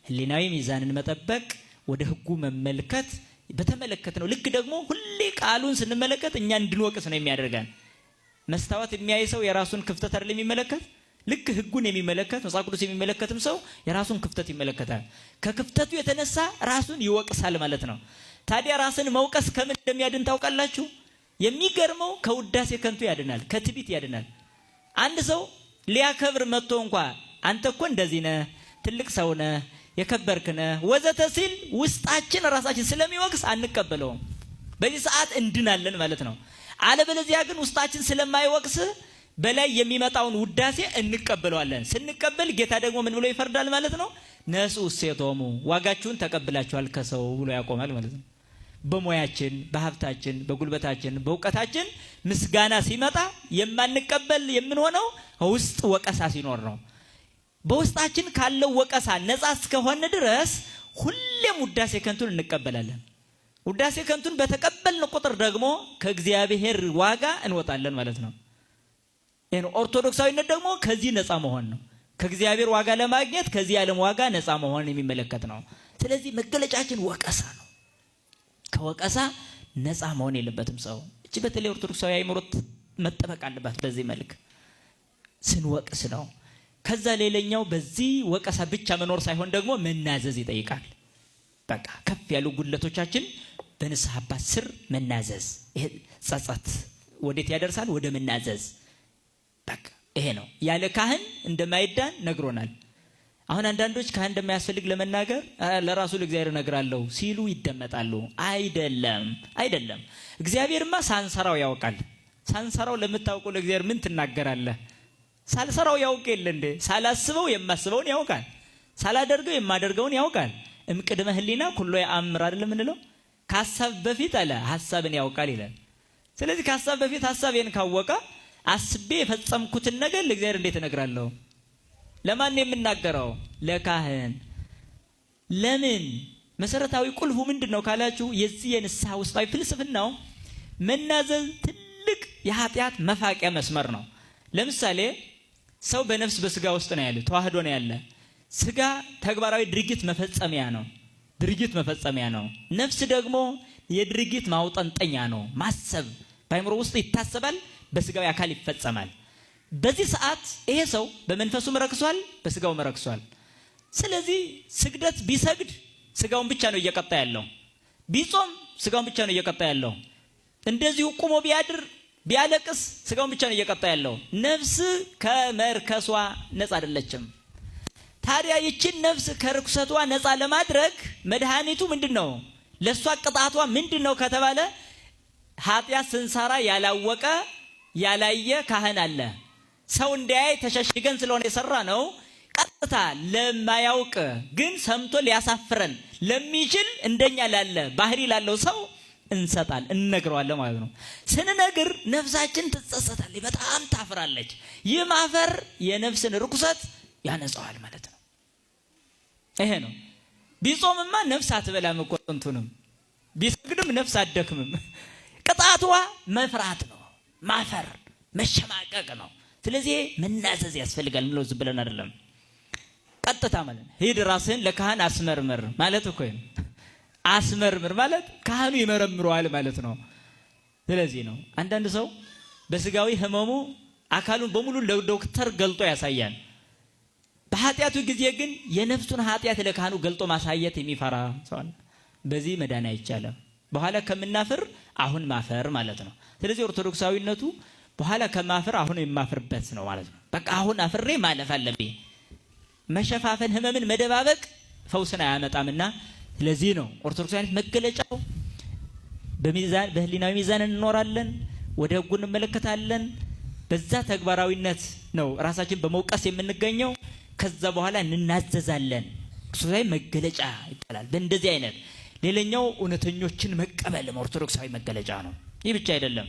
Speaker 1: ህሊናዊ ሚዛንን መጠበቅ፣ ወደ ህጉ መመልከት። በተመለከትነው ልክ ደግሞ ሁሌ ቃሉን ስንመለከት እኛ እንድንወቅስ ነው የሚያደርገን። መስታወት የሚያይ ሰው የራሱን ክፍተት አይደል የሚመለከት? ልክ ህጉን የሚመለከት መጽሐፍ ቅዱስ የሚመለከትም ሰው የራሱን ክፍተት ይመለከታል። ከክፍተቱ የተነሳ ራሱን ይወቅሳል ማለት ነው። ታዲያ ራስን መውቀስ ከምን እንደሚያድን ታውቃላችሁ? የሚገርመው ከውዳሴ ከንቱ ያድናል፣ ከትዕቢት ያድናል። አንድ ሰው ሊያከብር መጥቶ እንኳ አንተ እኮ እንደዚህ ነህ፣ ትልቅ ሰው ነህ፣ የከበርክ ነህ ወዘተ ሲል ውስጣችን ራሳችን ስለሚወቅስ አንቀበለውም። በዚህ ሰዓት እንድናለን ማለት ነው። አለበለዚያ ግን ውስጣችን ስለማይወቅስ በላይ የሚመጣውን ውዳሴ እንቀበለዋለን። ስንቀበል ጌታ ደግሞ ምን ብሎ ይፈርዳል ማለት ነው? ነስኡ እሴቶሙ፣ ዋጋችሁን ተቀብላችኋል ከሰው ብሎ ያቆማል ማለት ነው። በሙያችን፣ በሀብታችን፣ በጉልበታችን፣ በእውቀታችን ምስጋና ሲመጣ የማንቀበል የምንሆነው ውስጥ ወቀሳ ሲኖር ነው። በውስጣችን ካለው ወቀሳ ነፃ እስከሆነ ድረስ ሁሌም ውዳሴ ከንቱን እንቀበላለን። ውዳሴ ከንቱን በተቀበልን ቁጥር ደግሞ ከእግዚአብሔር ዋጋ እንወጣለን ማለት ነው። ይሄ ኦርቶዶክሳዊነት ደግሞ ከዚህ ነፃ መሆን ነው። ከእግዚአብሔር ዋጋ ለማግኘት ከዚህ ዓለም ዋጋ ነፃ መሆን የሚመለከት ነው። ስለዚህ መገለጫችን ወቀሳ ነው። ከወቀሳ ነፃ መሆን የለበትም ሰው። እቺ በተለይ ኦርቶዶክሳዊ አእምሮ መጠበቅ አለባት። በዚህ መልክ ስንወቅስ ነው። ከዛ ሌላኛው በዚህ ወቀሳ ብቻ መኖር ሳይሆን ደግሞ መናዘዝ ይጠይቃል። በቃ ከፍ ያሉ ጉድለቶቻችን በንስሐ አባት ስር መናዘዝ። ይሄ ጸጸት ወዴት ያደርሳል? ወደ መናዘዝ። በቃ ይሄ ነው። ያለ ካህን እንደማይዳን ነግሮናል። አሁን አንዳንዶች ካህን እንደማያስፈልግ ለመናገር ለራሱ ለእግዚአብሔር እነግራለሁ ሲሉ ይደመጣሉ። አይደለም፣ አይደለም። እግዚአብሔርማ ሳንሰራው ያውቃል። ሳንሰራው ለምታውቀው ለእግዚአብሔር ምን ትናገራለህ? ሳልሰራው ያውቅ የለ እንዴ? ሳላስበው የማስበውን ያውቃል። ሳላደርገው የማደርገውን ያውቃል። እምቅድመ ሕሊና ኩሎ ያአምር አይደለም የምንለው? ከሀሳብ በፊት አለ ሀሳብን ያውቃል ይላል። ስለዚህ ከሀሳብ በፊት ሀሳቤን ካወቀ አስቤ የፈጸምኩትን ነገር ለእግዚአብሔር እንዴት እነግራለሁ? ለማን ነው የምናገረው? ለካህን። ለምን? መሰረታዊ ቁልፉ ምንድን ነው ካላችሁ የዚህ የንስሐ ውስጣዊ ፍልስፍናው መናዘዝ ትልቅ የኃጢአት መፋቂያ መስመር ነው። ለምሳሌ ሰው በነፍስ በስጋ ውስጥ ነው ያለ፣ ተዋህዶ ነው ያለ። ስጋ ተግባራዊ ድርጊት መፈጸሚያ ነው፣ ድርጊት መፈጸሚያ ነው። ነፍስ ደግሞ የድርጊት ማውጠንጠኛ ነው። ማሰብ በአእምሮ ውስጥ ይታሰባል፣ በስጋዊ አካል ይፈጸማል። በዚህ ሰዓት ይሄ ሰው በመንፈሱም ረክሷል፣ በስጋውም ረክሷል። ስለዚህ ስግደት ቢሰግድ ስጋውን ብቻ ነው እየቀጣ ያለው። ቢጾም ስጋውን ብቻ ነው እየቀጣ ያለው። እንደዚሁ ቁሞ ቢያድር ቢያለቅስ ስጋውን ብቻ ነው እየቀጣ ያለው። ነፍስ ከመርከሷ ነጻ አይደለችም። ታዲያ ይችን ነፍስ ከርኩሰቷ ነጻ ለማድረግ መድኃኒቱ ምንድን ነው? ለእሷ ቅጣቷ ምንድን ነው ከተባለ ኃጢአት ስንሰራ ያላወቀ ያላየ ካህን አለ። ሰው እንዲያይ ተሸሽገን ስለሆነ የሰራ ነው። ቀጥታ ለማያውቅ ግን ሰምቶ ሊያሳፍረን ለሚችል እንደኛ ላለ ባህሪ ላለው ሰው እንሰጣል እንነግረዋለን ማለት ነው። ስንነግር ነፍሳችን ትጸጸታለች፣ በጣም ታፍራለች። ይህ ማፈር የነፍስን ርኩሰት ያነጻዋል ማለት ነው። ይሄ ነው። ቢጾምማ ነፍስ አትበላም እኮ ጥንቱንም፣ ቢሰግድም ነፍስ አትደክምም። ቅጣቷ መፍራት ነው፣ ማፈር መሸማቀቅ ነው። ስለዚህ መናዘዝ ያስፈልጋል። ምለው ዝም ብለን አይደለም፣ ቀጥታ ማለት ነው። ሂድ ራስህን ለካህን አስመርምር ማለት እኮ ነው። አስመርምር ማለት ካህኑ ይመረምረዋል ማለት ነው። ስለዚህ ነው አንዳንድ ሰው በስጋዊ ሕመሙ አካሉን በሙሉ ለዶክተር ገልጦ ያሳያል። በኃጢአቱ ጊዜ ግን የነፍሱን ኃጢአት ለካህኑ ገልጦ ማሳየት የሚፈራ ሰው አለ። በዚህ መዳን አይቻልም። በኋላ ከምናፍር አሁን ማፈር ማለት ነው። ስለዚህ ኦርቶዶክሳዊነቱ በኋላ ከማፍር አሁን የማፍርበት ነው ማለት ነው። በቃ አሁን አፍሬ ማለፍ አለብኝ። መሸፋፈን፣ ህመምን መደባበቅ ፈውስን አያመጣምና ስለዚህ ነው ኦርቶዶክሳዊነት መገለጫው። በሚዛን በህሊናዊ ሚዛን እንኖራለን፣ ወደ ህጉ እንመለከታለን። በዛ ተግባራዊነት ነው ራሳችን በመውቀስ የምንገኘው። ከዛ በኋላ እንናዘዛለን። ኦርቶዶክሳዊ መገለጫ ይባላል። በእንደዚህ አይነት ሌላኛው እውነተኞችን መቀበልም ኦርቶዶክሳዊ መገለጫ ነው። ይህ ብቻ አይደለም።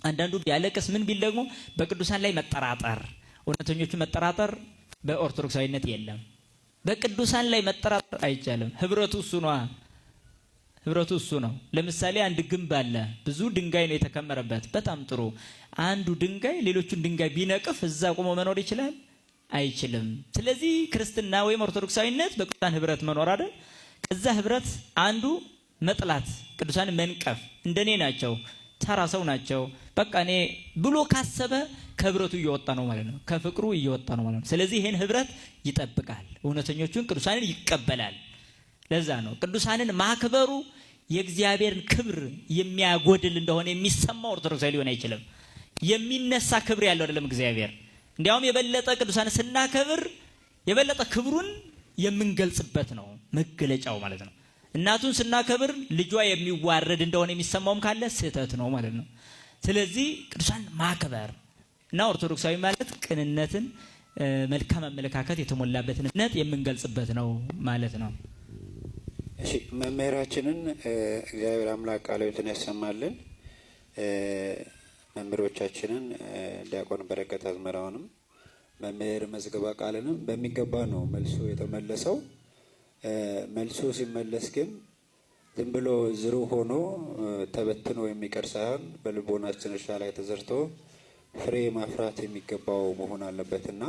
Speaker 1: አንዳንዱ ቢያለቅስ ምን ቢል ደግሞ በቅዱሳን ላይ መጠራጠር፣ እውነተኞቹን መጠራጠር በኦርቶዶክሳዊነት የለም። በቅዱሳን ላይ መጠራጠር አይቻልም። ህብረቱ እሱ ነው። ህብረቱ እሱ ነው። ለምሳሌ አንድ ግንብ አለ፣ ብዙ ድንጋይ ነው የተከመረበት። በጣም ጥሩ። አንዱ ድንጋይ ሌሎቹን ድንጋይ ቢነቅፍ እዛ ቆሞ መኖር ይችላል? አይችልም። ስለዚህ ክርስትና ወይም ኦርቶዶክሳዊነት በቅዱሳን ህብረት መኖር አይደል? ከዛ ህብረት አንዱ መጥላት፣ ቅዱሳን መንቀፍ፣ እንደኔ ናቸው፣ ተራ ሰው ናቸው፣ በቃ እኔ ብሎ ካሰበ ከህብረቱ እየወጣ ነው ማለት ነው። ከፍቅሩ እየወጣ ነው ማለት ነው። ስለዚህ ይህን ህብረት ይጠብቃል፣ እውነተኞቹን ቅዱሳንን ይቀበላል። ለዛ ነው ቅዱሳንን ማክበሩ የእግዚአብሔርን ክብር የሚያጎድል እንደሆነ የሚሰማው ኦርቶዶክሳዊ ሊሆን አይችልም። የሚነሳ ክብር ያለው አይደለም እግዚአብሔር። እንዲያውም የበለጠ ቅዱሳንን ስናከብር የበለጠ ክብሩን የምንገልጽበት ነው መገለጫው ማለት ነው። እናቱን ስናከብር ልጇ የሚዋረድ እንደሆነ የሚሰማውም ካለ ስህተት ነው ማለት ነው። ስለዚህ ቅዱሳን ማክበር እና ኦርቶዶክሳዊ ማለት ቅንነትን፣ መልካም አመለካከት የተሞላበትን እምነት የምንገልጽበት ነው ማለት ነው።
Speaker 2: እሺ መምህራችንን እግዚአብሔር አምላክ ቃለ ሕይወትን ያሰማልን። መምህሮቻችንን ዲያቆን በረከት አዝመራውንም መምህር መዝገበ ቃልንም በሚገባ ነው መልሱ የተመለሰው። መልሱ ሲመለስ ግን ዝም ብሎ ዝሩ ሆኖ ተበትኖ የሚቀር ሳይሆን በልቦናችን እርሻ ላይ ተዘርቶ ፍሬ ማፍራት የሚገባው መሆን አለበትና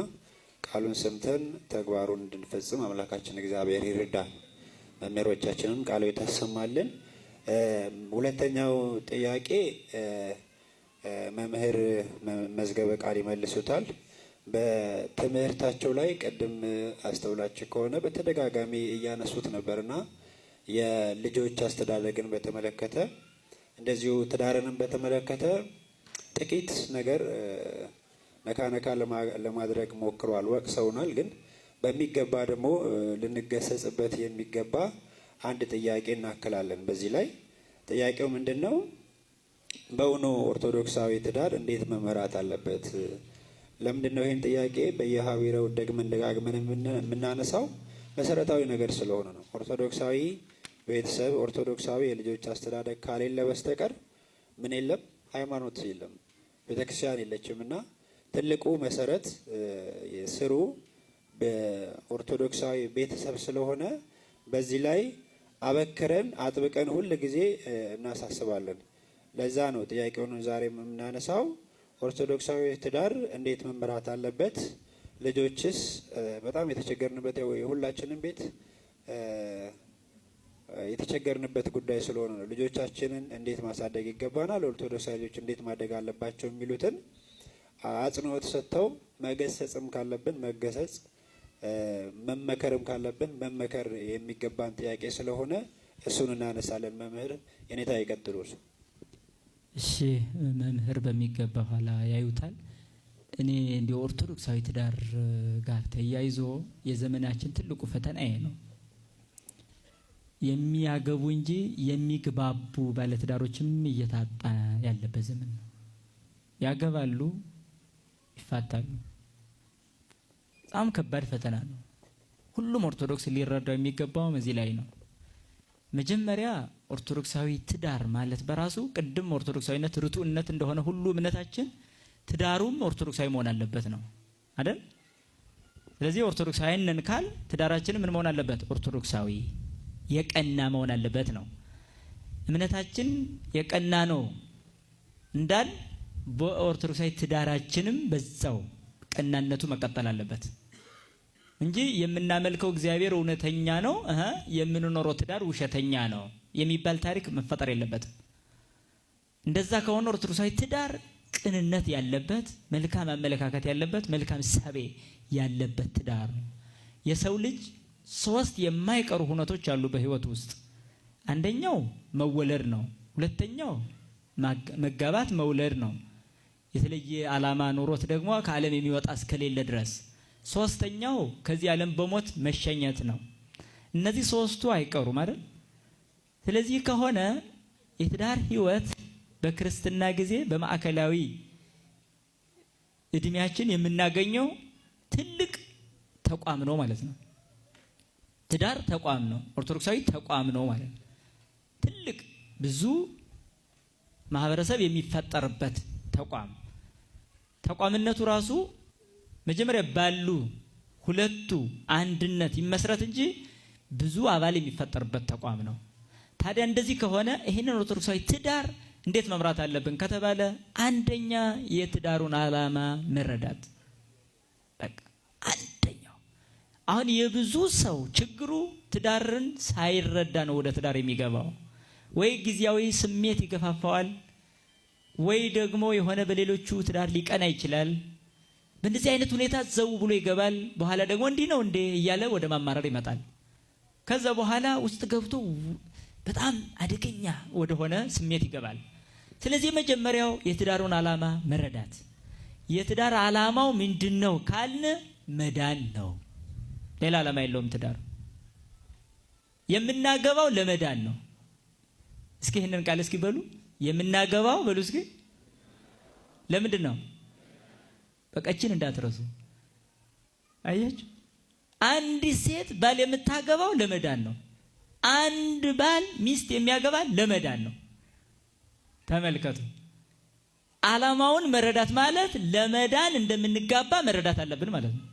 Speaker 2: ቃሉን ሰምተን ተግባሩን እንድንፈጽም አምላካችን እግዚአብሔር ይርዳል። መምህሮቻችንም ቃሉ የታሰማልን። ሁለተኛው ጥያቄ መምህር መዝገበ ቃል ይመልሱታል። በትምህርታቸው ላይ ቅድም አስተውላችሁ ከሆነ በተደጋጋሚ እያነሱት ነበርና የልጆች አስተዳደግን በተመለከተ እንደዚሁ ትዳርንም በተመለከተ ጥቂት ነገር ነካ ነካ ለማድረግ ሞክረዋል፣ ወቅሰውናል። ግን በሚገባ ደግሞ ልንገሰጽበት የሚገባ አንድ ጥያቄ እናክላለን። በዚህ ላይ ጥያቄው ምንድን ነው? በእውኑ ኦርቶዶክሳዊ ትዳር እንዴት መመራት አለበት? ለምንድን ነው ይህን ጥያቄ በየሀቢረው ደግመን ደጋግመን የምናነሳው? መሰረታዊ ነገር ስለሆነ ነው። ኦርቶዶክሳዊ ቤተሰብ፣ ኦርቶዶክሳዊ የልጆች አስተዳደግ ካሌለ በስተቀር ምን የለም፣ ሃይማኖት የለም፣ ቤተክርስቲያን የለችም። እና ትልቁ መሰረት ስሩ በኦርቶዶክሳዊ ቤተሰብ ስለሆነ በዚህ ላይ አበክረን አጥብቀን ሁል ጊዜ እናሳስባለን። ለዛ ነው ጥያቄውን ዛሬ የምናነሳው። ኦርቶዶክሳዊ ትዳር እንዴት መመራት አለበት? ልጆችስ በጣም የተቸገርንበት የሁላችንም ቤት የተቸገርንበት ጉዳይ ስለሆነ ነው። ልጆቻችንን እንዴት ማሳደግ ይገባናል፣ ኦርቶዶክሳዊ ልጆች እንዴት ማደግ አለባቸው የሚሉትን አጽንኦት ሰጥተው መገሰጽም ካለብን መገሰጽ፣ መመከርም ካለብን መመከር የሚገባን ጥያቄ ስለሆነ እሱን እናነሳለን። መምህር የኔታ ይቀጥሉ።
Speaker 1: እሺ መምህር በሚገባ ኋላ ያዩታል። እኔ እንዲ ኦርቶዶክሳዊ ትዳር ጋር ተያይዞ የዘመናችን ትልቁ ፈተና ይሄ ነው። የሚያገቡ እንጂ የሚግባቡ ባለትዳሮችም እየታጣ ያለበት ዘመን ነው። ያገባሉ፣ ይፋታሉ። በጣም ከባድ ፈተና ነው። ሁሉም ኦርቶዶክስ ሊረዳው የሚገባውም እዚህ ላይ ነው። መጀመሪያ ኦርቶዶክሳዊ ትዳር ማለት በራሱ ቅድም ኦርቶዶክሳዊነት ርቱዕነት እንደሆነ ሁሉ እምነታችን ትዳሩም ኦርቶዶክሳዊ መሆን አለበት ነው አይደል? ስለዚህ ኦርቶዶክሳዊ ነን ካል ትዳራችንም ምን መሆን አለበት? ኦርቶዶክሳዊ የቀና መሆን አለበት ነው። እምነታችን የቀና ነው እንዳል በኦርቶዶክሳዊ ትዳራችንም በዛው ቀናነቱ መቀጠል አለበት እንጂ የምናመልከው እግዚአብሔር እውነተኛ ነው፣ የምንኖረው ትዳር ውሸተኛ ነው የሚባል ታሪክ መፈጠር የለበትም። እንደዛ ከሆነ ኦርቶዶክሳዊ ትዳር ቅንነት ያለበት፣ መልካም አመለካከት ያለበት፣ መልካም እሳቤ ያለበት ትዳር ነው። የሰው ልጅ ሶስት የማይቀሩ ሁነቶች አሉ በህይወት ውስጥ። አንደኛው መወለድ ነው። ሁለተኛው መጋባት መውለድ ነው። የተለየ ዓላማ ኖሮት ደግሞ ከዓለም የሚወጣ እስከሌለ ድረስ። ሶስተኛው ከዚህ ዓለም በሞት መሸኘት ነው። እነዚህ ሶስቱ አይቀሩም አይደል? ስለዚህ ከሆነ የትዳር ህይወት በክርስትና ጊዜ በማዕከላዊ እድሜያችን የምናገኘው ትልቅ ተቋም ነው ማለት ነው። ትዳር ተቋም ነው፣ ኦርቶዶክሳዊ ተቋም ነው ማለት ነው። ትልቅ ብዙ ማህበረሰብ የሚፈጠርበት ተቋም። ተቋምነቱ ራሱ መጀመሪያ ባሉ ሁለቱ አንድነት ይመስረት እንጂ ብዙ አባል የሚፈጠርበት ተቋም ነው። ታዲያ እንደዚህ ከሆነ ይህንን ኦርቶዶክሳዊ ትዳር እንዴት መምራት አለብን ከተባለ አንደኛ የትዳሩን ዓላማ መረዳት። በቃ አንደኛው አሁን የብዙ ሰው ችግሩ ትዳርን ሳይረዳ ነው ወደ ትዳር የሚገባው። ወይ ጊዜያዊ ስሜት ይገፋፋዋል፣ ወይ ደግሞ የሆነ በሌሎቹ ትዳር ሊቀና ይችላል። በእንደዚህ አይነት ሁኔታ ዘው ብሎ ይገባል። በኋላ ደግሞ እንዲህ ነው እንዴ እያለ ወደ ማማረር ይመጣል። ከዛ በኋላ ውስጥ ገብቶ በጣም አደገኛ ወደሆነ ስሜት ይገባል። ስለዚህ የመጀመሪያው የትዳሩን ዓላማ መረዳት። የትዳር ዓላማው ምንድን ነው ካልን መዳን ነው። ሌላ ዓላማ የለውም። ትዳር የምናገባው ለመዳን ነው። እስኪ ይህንን ቃል እስኪ በሉ። የምናገባው በሉ እስኪ ለምንድን ነው? በቀችን እንዳትረሱ። አያችሁ፣ አንዲት ሴት ባል የምታገባው ለመዳን ነው። አንድ ባል ሚስት የሚያገባ ለመዳን ነው። ተመልከቱ፣ ዓላማውን መረዳት ማለት ለመዳን እንደምንጋባ መረዳት አለብን ማለት ነው።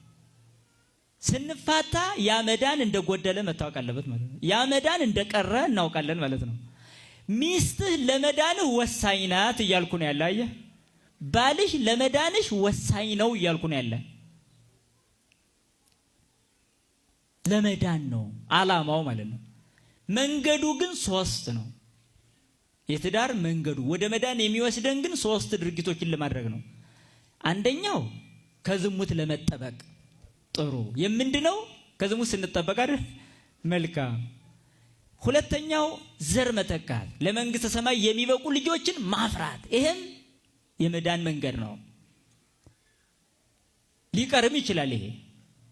Speaker 1: ስንፋታ ያ መዳን እንደጎደለ መታወቅ አለበት ማለት ነው። ያ መዳን እንደቀረ እናውቃለን ማለት ነው። ሚስትህ ለመዳንህ ወሳኝ ናት እያልኩ ነው ያለ። አየህ፣ ባልሽ ለመዳንሽ ወሳኝ ነው እያልኩ ነው ያለ። ለመዳን ነው ዓላማው ማለት ነው። መንገዱ ግን ሶስት ነው። የትዳር መንገዱ ወደ መዳን የሚወስደን ግን ሶስት ድርጊቶችን ለማድረግ ነው። አንደኛው ከዝሙት ለመጠበቅ ጥሩ የምንድነው? ከዝሙት ስንጠበቅ አይደል? መልካም። ሁለተኛው ዘር መተካት፣ ለመንግስተ ሰማይ የሚበቁ ልጆችን ማፍራት፣ ይሄም የመዳን መንገድ ነው። ሊቀርም ይችላል፣ ይሄ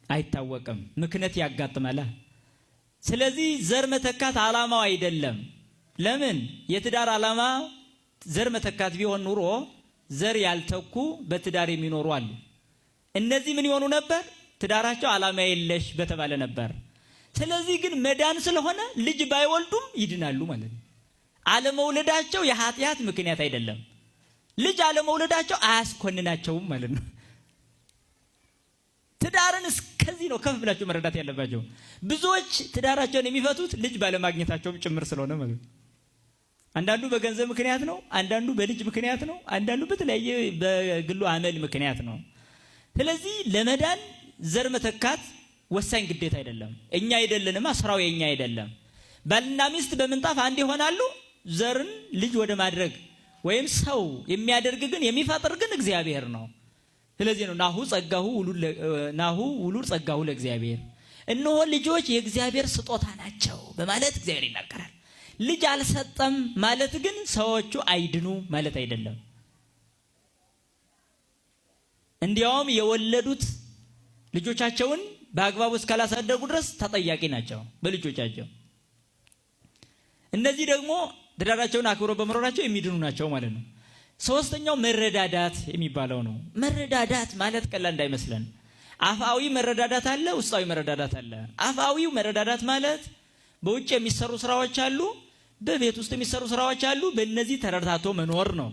Speaker 1: አይታወቅም፣ ምክንያት ያጋጥማል። ስለዚህ ዘር መተካት ዓላማው አይደለም። ለምን የትዳር ዓላማ ዘር መተካት ቢሆን ኑሮ ዘር ያልተኩ በትዳር የሚኖሩ አሉ። እነዚህ ምን ይሆኑ ነበር? ትዳራቸው ዓላማ የለሽ በተባለ ነበር። ስለዚህ ግን መዳን ስለሆነ ልጅ ባይወልዱም ይድናሉ ማለት ነው። አለመውለዳቸው የኃጢአት ምክንያት አይደለም። ልጅ አለመውለዳቸው አያስኮንናቸውም ማለት ነው። ትዳርን እስከዚህ ነው ከፍ ብላቸው መረዳት ያለባቸው። ብዙዎች ትዳራቸውን የሚፈቱት ልጅ ባለማግኘታቸውም ጭምር ስለሆነ ማለት ነው። አንዳንዱ በገንዘብ ምክንያት ነው፣ አንዳንዱ በልጅ ምክንያት ነው፣ አንዳንዱ በተለያየ በግሉ አመል ምክንያት ነው። ስለዚህ ለመዳን ዘር መተካት ወሳኝ ግዴታ አይደለም። እኛ አይደለንማ፣ ስራው የኛ አይደለም። ባልና ሚስት በምንጣፍ አንድ ይሆናሉ። ዘርን ልጅ ወደ ማድረግ ወይም ሰው የሚያደርግ ግን የሚፈጥር ግን እግዚአብሔር ነው። ስለዚህ ነው ናሁ ጸጋሁ ናሁ ውሉድ ጸጋሁ ለእግዚአብሔር፣ እነሆ ልጆች የእግዚአብሔር ስጦታ ናቸው በማለት እግዚአብሔር ይናገራል። ልጅ አልሰጠም ማለት ግን ሰዎቹ አይድኑ ማለት አይደለም። እንዲያውም የወለዱት ልጆቻቸውን በአግባቡ እስካላሳደጉ ድረስ ተጠያቂ ናቸው በልጆቻቸው። እነዚህ ደግሞ ትዳራቸውን አክብሮ በመኖራቸው የሚድኑ ናቸው ማለት ነው። ሶስተኛው መረዳዳት የሚባለው ነው። መረዳዳት ማለት ቀላል እንዳይመስለን። አፍአዊ መረዳዳት አለ፣ ውስጣዊ መረዳዳት አለ። አፍአዊው መረዳዳት ማለት በውጭ የሚሰሩ ስራዎች አሉ፣ በቤት ውስጥ የሚሰሩ ስራዎች አሉ። በእነዚህ ተረዳድቶ መኖር ነው።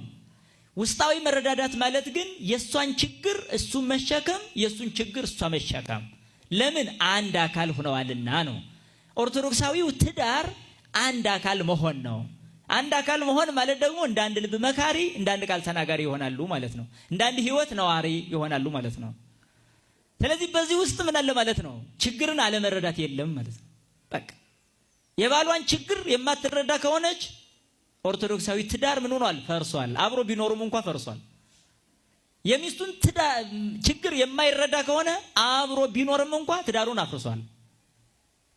Speaker 1: ውስጣዊ መረዳዳት ማለት ግን የእሷን ችግር እሱ መሸከም፣ የእሱን ችግር እሷ መሸከም። ለምን አንድ አካል ሆነዋልና ነው። ኦርቶዶክሳዊው ትዳር አንድ አካል መሆን ነው። አንድ አካል መሆን ማለት ደግሞ እንደ አንድ ልብ መካሪ፣ እንደ አንድ ቃል ተናጋሪ ይሆናሉ ማለት ነው። እንደ አንድ ህይወት ነዋሪ ይሆናሉ ማለት ነው። ስለዚህ በዚህ ውስጥ ምን አለ ማለት ነው? ችግርን አለመረዳት የለም ማለት ነው። በቃ የባሏን ችግር የማትረዳ ከሆነች ኦርቶዶክሳዊ ትዳር ምን ሆኗል? ፈርሷል። አብሮ ቢኖሩም እንኳ ፈርሷል። የሚስቱን ችግር የማይረዳ ከሆነ አብሮ ቢኖርም እንኳ ትዳሩን አፍርሷል።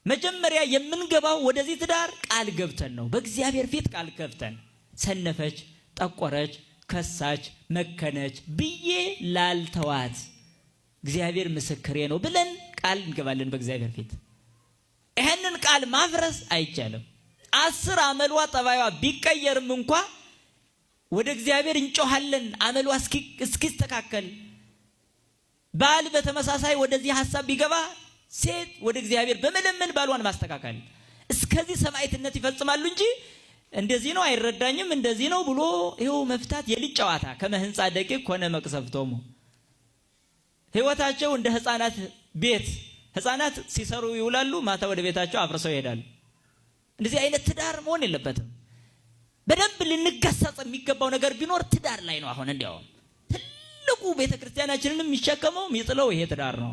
Speaker 1: መጀመሪያ የምንገባው ወደዚህ ትዳር ቃል ገብተን ነው። በእግዚአብሔር ፊት ቃል ገብተን ሰነፈች፣ ጠቆረች፣ ከሳች፣ መከነች ብዬ ላልተዋት እግዚአብሔር ምስክሬ ነው ብለን ቃል እንገባለን በእግዚአብሔር ፊት። ይህንን ቃል ማፍረስ አይቻልም። 10 አመሏ ጠባዩዋ ቢቀየርም እንኳ ወደ እግዚአብሔር እንጮሃለን አመሏ እስኪስተካከል። ባል በተመሳሳይ ወደዚህ ሀሳብ ቢገባ ሴት ወደ እግዚአብሔር በመለመን ባሏን ማስተካከል እስከዚህ ሰማዕትነት ይፈጽማሉ እንጂ እንደዚህ ነው አይረዳኝም እንደዚህ ነው ብሎ ይኸው መፍታት የልጅ ጨዋታ። ከመ ሕንፃ ደቂቅ ኮነ መቅሰፍቶሙ። ህይወታቸው እንደ ህፃናት ቤት፣ ህፃናት ሲሰሩ ይውላሉ፣ ማታ ወደ ቤታቸው አፍርሰው ይሄዳሉ። እንደዚህ አይነት ትዳር መሆን የለበትም። በደንብ ልንገሰጽ የሚገባው ነገር ቢኖር ትዳር ላይ ነው። አሁን እንዲያውም ትልቁ ቤተክርስቲያናችንንም የሚሸከመው የሚጥለው ይሄ ትዳር ነው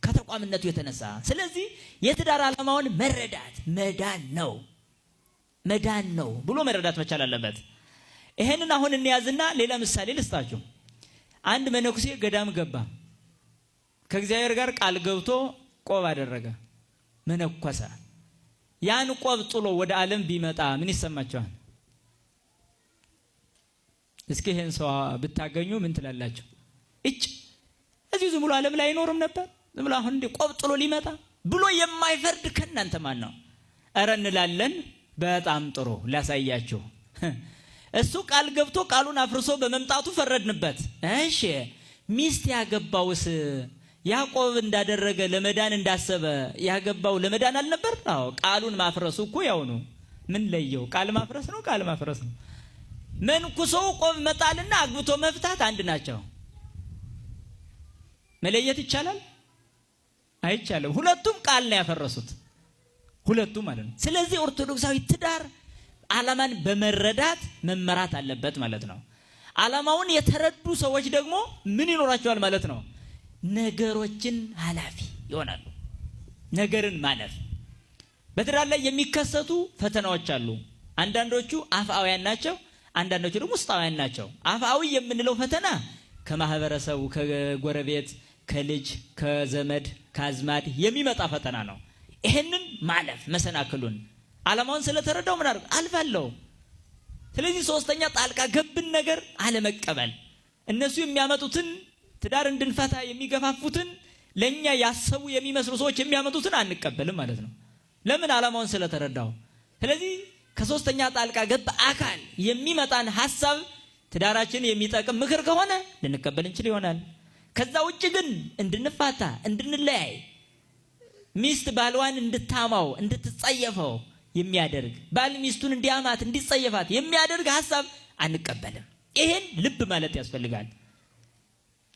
Speaker 1: ከተቋምነቱ የተነሳ። ስለዚህ የትዳር ዓላማውን መረዳት መዳን ነው፣ መዳን ነው ብሎ መረዳት መቻል አለበት። ይሄንን አሁን እንያዝና ሌላ ምሳሌ ልስጣችሁ። አንድ መነኩሴ ገዳም ገባ። ከእግዚአብሔር ጋር ቃል ገብቶ ቆብ አደረገ፣ መነኮሰ። ያን ቆብ ጥሎ ወደ ዓለም ቢመጣ ምን ይሰማቸዋል? እስኪ ይሄን ሰው ብታገኙ ምን ትላላችሁ? እጭ እዚሁ ዝም ብሎ ዓለም ላይ አይኖርም ነበር? ዝም ብሎ አሁን እንደ ቆብ ጥሎ ሊመጣ ብሎ የማይፈርድ ከእናንተ ማን ነው? እረ እንላለን። በጣም ጥሩ ላሳያችሁ። እሱ ቃል ገብቶ ቃሉን አፍርሶ በመምጣቱ ፈረድንበት። እሺ ሚስት ያገባውስ ያዕቆብ እንዳደረገ ለመዳን እንዳሰበ ያገባው ለመዳን አልነበር? አዎ ቃሉን ማፍረሱ እኮ ያው ነው። ምን ለየው? ቃል ማፍረስ ነው፣ ቃል ማፍረስ ነው። መንኩሶ ቆብ መጣልና አግብቶ መፍታት አንድ ናቸው። መለየት ይቻላል? አይቻልም። ሁለቱም ቃል ነው ያፈረሱት፣ ሁለቱም ማለት ነው። ስለዚህ ኦርቶዶክሳዊ ትዳር ዓላማን በመረዳት መመራት አለበት ማለት ነው። ዓላማውን የተረዱ ሰዎች ደግሞ ምን ይኖራቸዋል ማለት ነው? ነገሮችን ኃላፊ ይሆናሉ። ነገርን ማለፍ። በትዳር ላይ የሚከሰቱ ፈተናዎች አሉ። አንዳንዶቹ አፍአውያን ናቸው፣ አንዳንዶቹ ደግሞ ውስጣውያን ናቸው። አፍአዊ የምንለው ፈተና ከማህበረሰቡ፣ ከጎረቤት፣ ከልጅ፣ ከዘመድ፣ ከአዝማድ የሚመጣ ፈተና ነው። ይሄንን ማለፍ መሰናክሉን ዓላማውን ስለተረዳው ምን አድርግ አልፋለሁ። ስለዚህ ሶስተኛ ጣልቃ ገብን ነገር አለመቀበል፣ እነሱ የሚያመጡትን ትዳር እንድንፈታ የሚገፋፉትን ለኛ ያሰቡ የሚመስሉ ሰዎች የሚያመጡትን አንቀበልም ማለት ነው። ለምን? ዓላማውን ስለተረዳው። ስለዚህ ከሶስተኛ ጣልቃ ገብ አካል የሚመጣን ሐሳብ ትዳራችን የሚጠቅም ምክር ከሆነ ልንቀበል እንችል ይሆናል። ከዛ ውጭ ግን እንድንፋታ፣ እንድንለያይ፣ ሚስት ባልዋን እንድታማው እንድትጸየፈው የሚያደርግ፣ ባል ሚስቱን እንዲያማት እንዲጸየፋት የሚያደርግ ሀሳብ አንቀበልም። ይሄን ልብ ማለት ያስፈልጋል።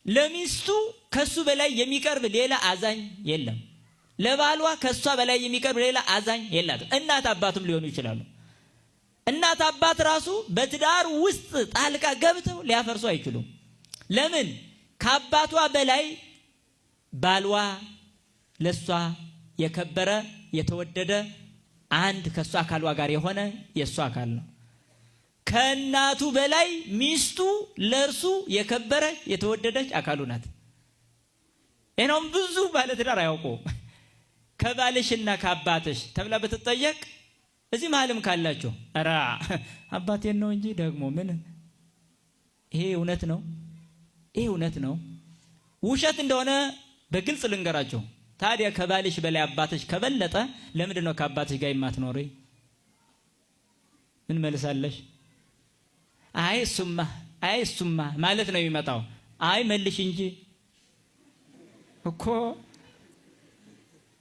Speaker 1: ለሚስቱ ከሱ በላይ የሚቀርብ ሌላ አዛኝ የለም። ለባሏ ከሷ በላይ የሚቀርብ ሌላ አዛኝ የላትም። እናት አባቱም ሊሆኑ ይችላሉ። እናት አባት ራሱ በትዳር ውስጥ ጣልቃ ገብተው ሊያፈርሱ አይችሉም። ለምን? ከአባቷ በላይ ባልዋ ለሷ የከበረ የተወደደ አንድ ከሷ አካሏ ጋር የሆነ የሷ አካል ነው። ከእናቱ በላይ ሚስቱ ለእርሱ የከበረ የተወደደች አካሉ ናት። ይሄንም ብዙ ባለትዳር አያውቁ። ከባልሽና ከአባትሽ ተብላ ብትጠየቅ እዚህ መሀልም ካላችሁ ኧረ አባቴን ነው እንጂ ደግሞ ምን ይሄ እውነት ነው? ይሄ እውነት ነው? ውሸት እንደሆነ በግልጽ ልንገራቸው። ታዲያ ከባልሽ በላይ አባትሽ ከበለጠ ለምንድን ነው ከአባትሽ ጋር የማትኖሪ? ምን መልሳለሽ? አይ እሱማ አይ እሱማ ማለት ነው የሚመጣው። አይ መልሽ እንጂ እኮ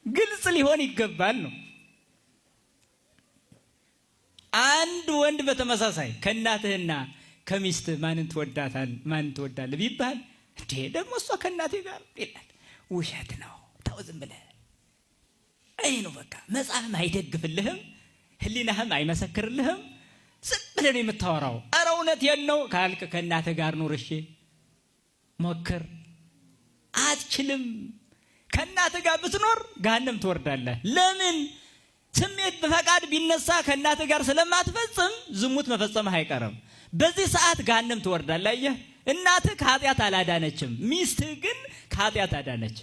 Speaker 1: ግልጽ ሊሆን ይገባል ነው። አንድ ወንድ በተመሳሳይ ከእናትህና ከሚስትህ ማንን ትወዳታል ማንን ትወዳለህ ቢባል እንዴ ደግሞ እሷ ከእናቴ ጋር ይላል። ውሸት ነው። ተው ዝም ብለህ። ይሄ ነው በቃ። መጽሐፍም አይደግፍልህም፣ ህሊናህም አይመሰክርልህም። ዝም ብለህ ነው የምታወራው። ኧረ እውነቴን ነው ካልክ ከእናትህ ጋር ኑር። እሺ ሞክር። አትችልም። ከእናትህ ጋር ብትኖር ገሃነም ትወርዳለህ። ለምን? ስሜት በፈቃድ ቢነሳ ከእናትህ ጋር ስለማትፈጽም ዝሙት መፈጸምህ አይቀርም። በዚህ ሰዓት ገሃነም ትወርዳለህ። አየህ፣ እናትህ ከኃጢአት አላዳነችም፣ ሚስትህ ግን ከኃጢአት አዳነች።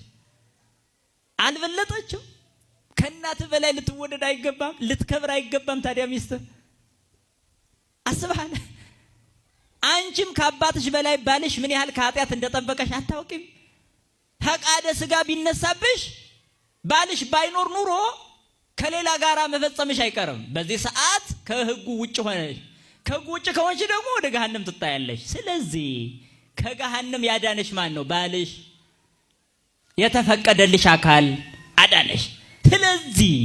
Speaker 1: አልበለጠችም። ከእናትህ በላይ ልትወደድ አይገባም፣ ልትከብር አይገባም። ታዲያ ሚስትህ አስበሃል? አንቺም ከአባትሽ በላይ ባልሽ ምን ያህል ከኃጢአት እንደጠበቀሽ አታውቂም። ፈቃደ ስጋ ቢነሳብሽ ባልሽ ባይኖር ኑሮ ከሌላ ጋራ መፈጸምሽ አይቀርም። በዚህ ሰዓት ከህጉ ውጭ ሆነሽ፣ ከህጉ ውጭ ከሆንሽ ደግሞ ወደ ገሃነም ትጣያለሽ። ስለዚህ ከገሃነም ያዳነሽ ማን ነው? ባልሽ፣ የተፈቀደልሽ አካል አዳነሽ። ስለዚህ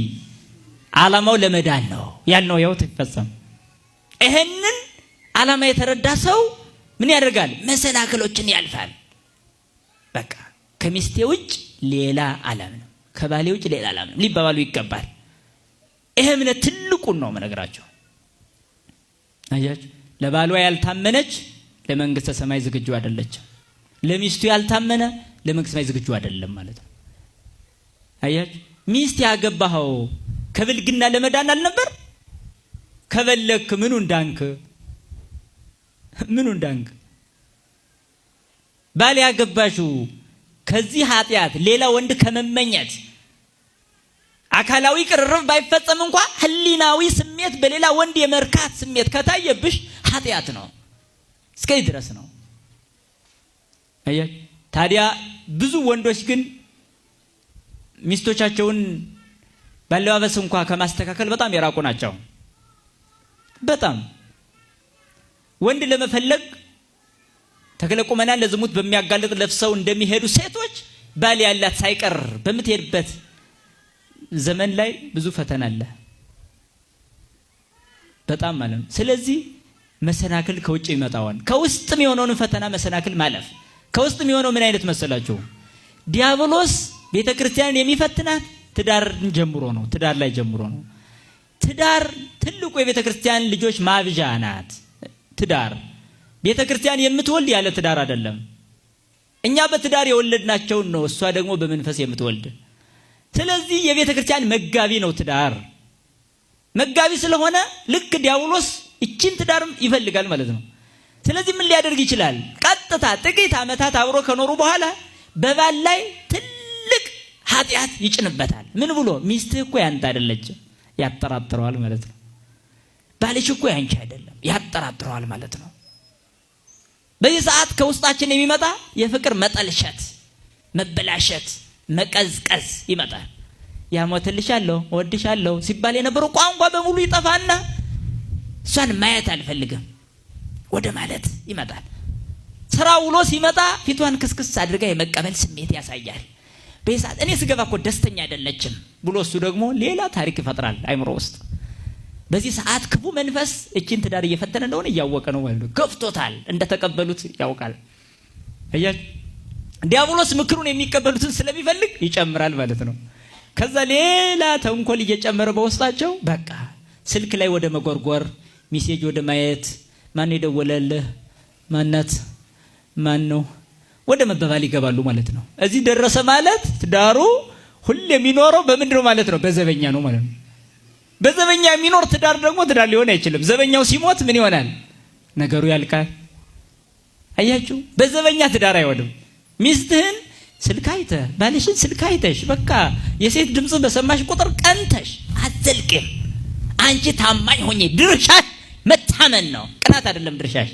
Speaker 1: ዓላማው ለመዳን ነው ያልነው ይኸው ይፈጸም። ይሄንን ዓላማ የተረዳ ሰው ምን ያደርጋል? መሰናክሎችን ያልፋል። በቃ ከሚስቴ ውጭ ሌላ አላምንም፣ ከባሌ ውጭ ሌላ አላምንም ሊባባሉ ይገባል። ይሄ እምነት ትልቁን ነው የምነግራቸው። አያችሁ፣ ለባሏ ያልታመነች ለመንግስተ ሰማይ ዝግጁ አይደለችም። ለሚስቱ ያልታመነ ለመንግስተ ሰማይ ዝግጁ አይደለም ማለት ነው። አያችሁ፣ ሚስት ያገባኸው ከብልግና ለመዳን አልነበር? ከበለክ ምኑ እንዳንክ ምኑ እንዳንክ? ባል ያገባሽው ከዚህ ኃጢአት ሌላ ወንድ ከመመኘት አካላዊ ቅርርብ ባይፈጸም እንኳ ህሊናዊ ስሜት በሌላ ወንድ የመርካት ስሜት ከታየብሽ ኃጢአት ነው። እስከዚህ ድረስ ነው። አያችሁ፣ ታዲያ ብዙ ወንዶች ግን ሚስቶቻቸውን ባለባበስ እንኳ ከማስተካከል በጣም የራቁ ናቸው። በጣም ወንድ ለመፈለግ ተክለ ቁመናን ለዝሙት በሚያጋልጥ ለብሰው እንደሚሄዱ ሴቶች ባል ያላት ሳይቀር በምትሄድበት ዘመን ላይ ብዙ ፈተና አለ። በጣም ማለት ነው። ስለዚህ መሰናክል ከውጭ ይመጣዋል። ከውስጥም የሆነውን ፈተና መሰናክል ማለፍ። ከውስጥም የሆነው ምን አይነት መሰላችሁ? ዲያብሎስ ቤተክርስቲያንን የሚፈትናት ትዳርን ጀምሮ ነው። ትዳር ላይ ጀምሮ ነው። ትዳር ትልቁ የቤተክርስቲያን ልጆች ማብዣ ናት። ትዳር ቤተክርስቲያን የምትወልድ ያለ ትዳር አይደለም። እኛ በትዳር የወለድናቸውን ነው፣ እሷ ደግሞ በመንፈስ የምትወልድ። ስለዚህ የቤተክርስቲያን መጋቢ ነው ትዳር። መጋቢ ስለሆነ ልክ ዲያብሎስ እቺን ትዳርም ይፈልጋል ማለት ነው። ስለዚህ ምን ሊያደርግ ይችላል? ቀጥታ ጥቂት ዓመታት አብሮ ከኖሩ በኋላ በባል ላይ ትልቅ ኃጢአት ይጭንበታል። ምን ብሎ? ሚስትህ እኮ ያንተ አይደለችም፣ ያጠራጥረዋል ማለት ነው። ባልሽ እኮ ያንቺ አይደለም፣ ያጠራጥረዋል ማለት ነው። በዚህ ሰዓት ከውስጣችን የሚመጣ የፍቅር መጠልሸት፣ መበላሸት፣ መቀዝቀዝ ይመጣል። ያሞትልሻለሁ፣ እወድሻለሁ ሲባል የነበረው ቋንቋ በሙሉ ይጠፋና እሷን ማየት አልፈልግም ወደ ማለት ይመጣል። ስራ ውሎ ሲመጣ ፊቷን ክስክስ አድርጋ የመቀበል ስሜት ያሳያል። በዚህ ሰዓት እኔ ስገባ እኮ ደስተኛ አይደለችም ብሎ እሱ ደግሞ ሌላ ታሪክ ይፈጥራል አይምሮ ውስጥ። በዚህ ሰዓት ክፉ መንፈስ እቺን ትዳር እየፈተነ እንደሆነ እያወቀ ነው ማለት ነው። ገፍቶታል፣ እንደተቀበሉት ያውቃል። አያችሁ፣ ዲያብሎስ ምክሩን የሚቀበሉትን ስለሚፈልግ ይጨምራል ማለት ነው። ከዛ ሌላ ተንኮል እየጨመረ በውስጣቸው በቃ ስልክ ላይ ወደ መጎርጎር፣ message ወደ ማየት፣ ማን የደወለልህ፣ ማናት፣ ማን ነው ወደ መባባል ይገባሉ ማለት ነው። እዚህ ደረሰ ማለት ትዳሩ ሁሌ የሚኖረው በምንድን ነው ማለት ነው? በዘበኛ ነው ማለት ነው። በዘበኛ የሚኖር ትዳር ደግሞ ትዳር ሊሆን አይችልም። ዘበኛው ሲሞት ምን ይሆናል? ነገሩ ያልቃል። አያችሁ፣ በዘበኛ ትዳር አይሆንም። ሚስትህን ስልክ አይተህ ባልሽን ስልክ አይተሽ በቃ የሴት ድምፅ በሰማሽ ቁጥር ቀንተሽ አትዘልቅም። አንቺ ታማኝ ሆኜ ድርሻሽ መታመን ነው፣ ቅናት አይደለም ድርሻሽ።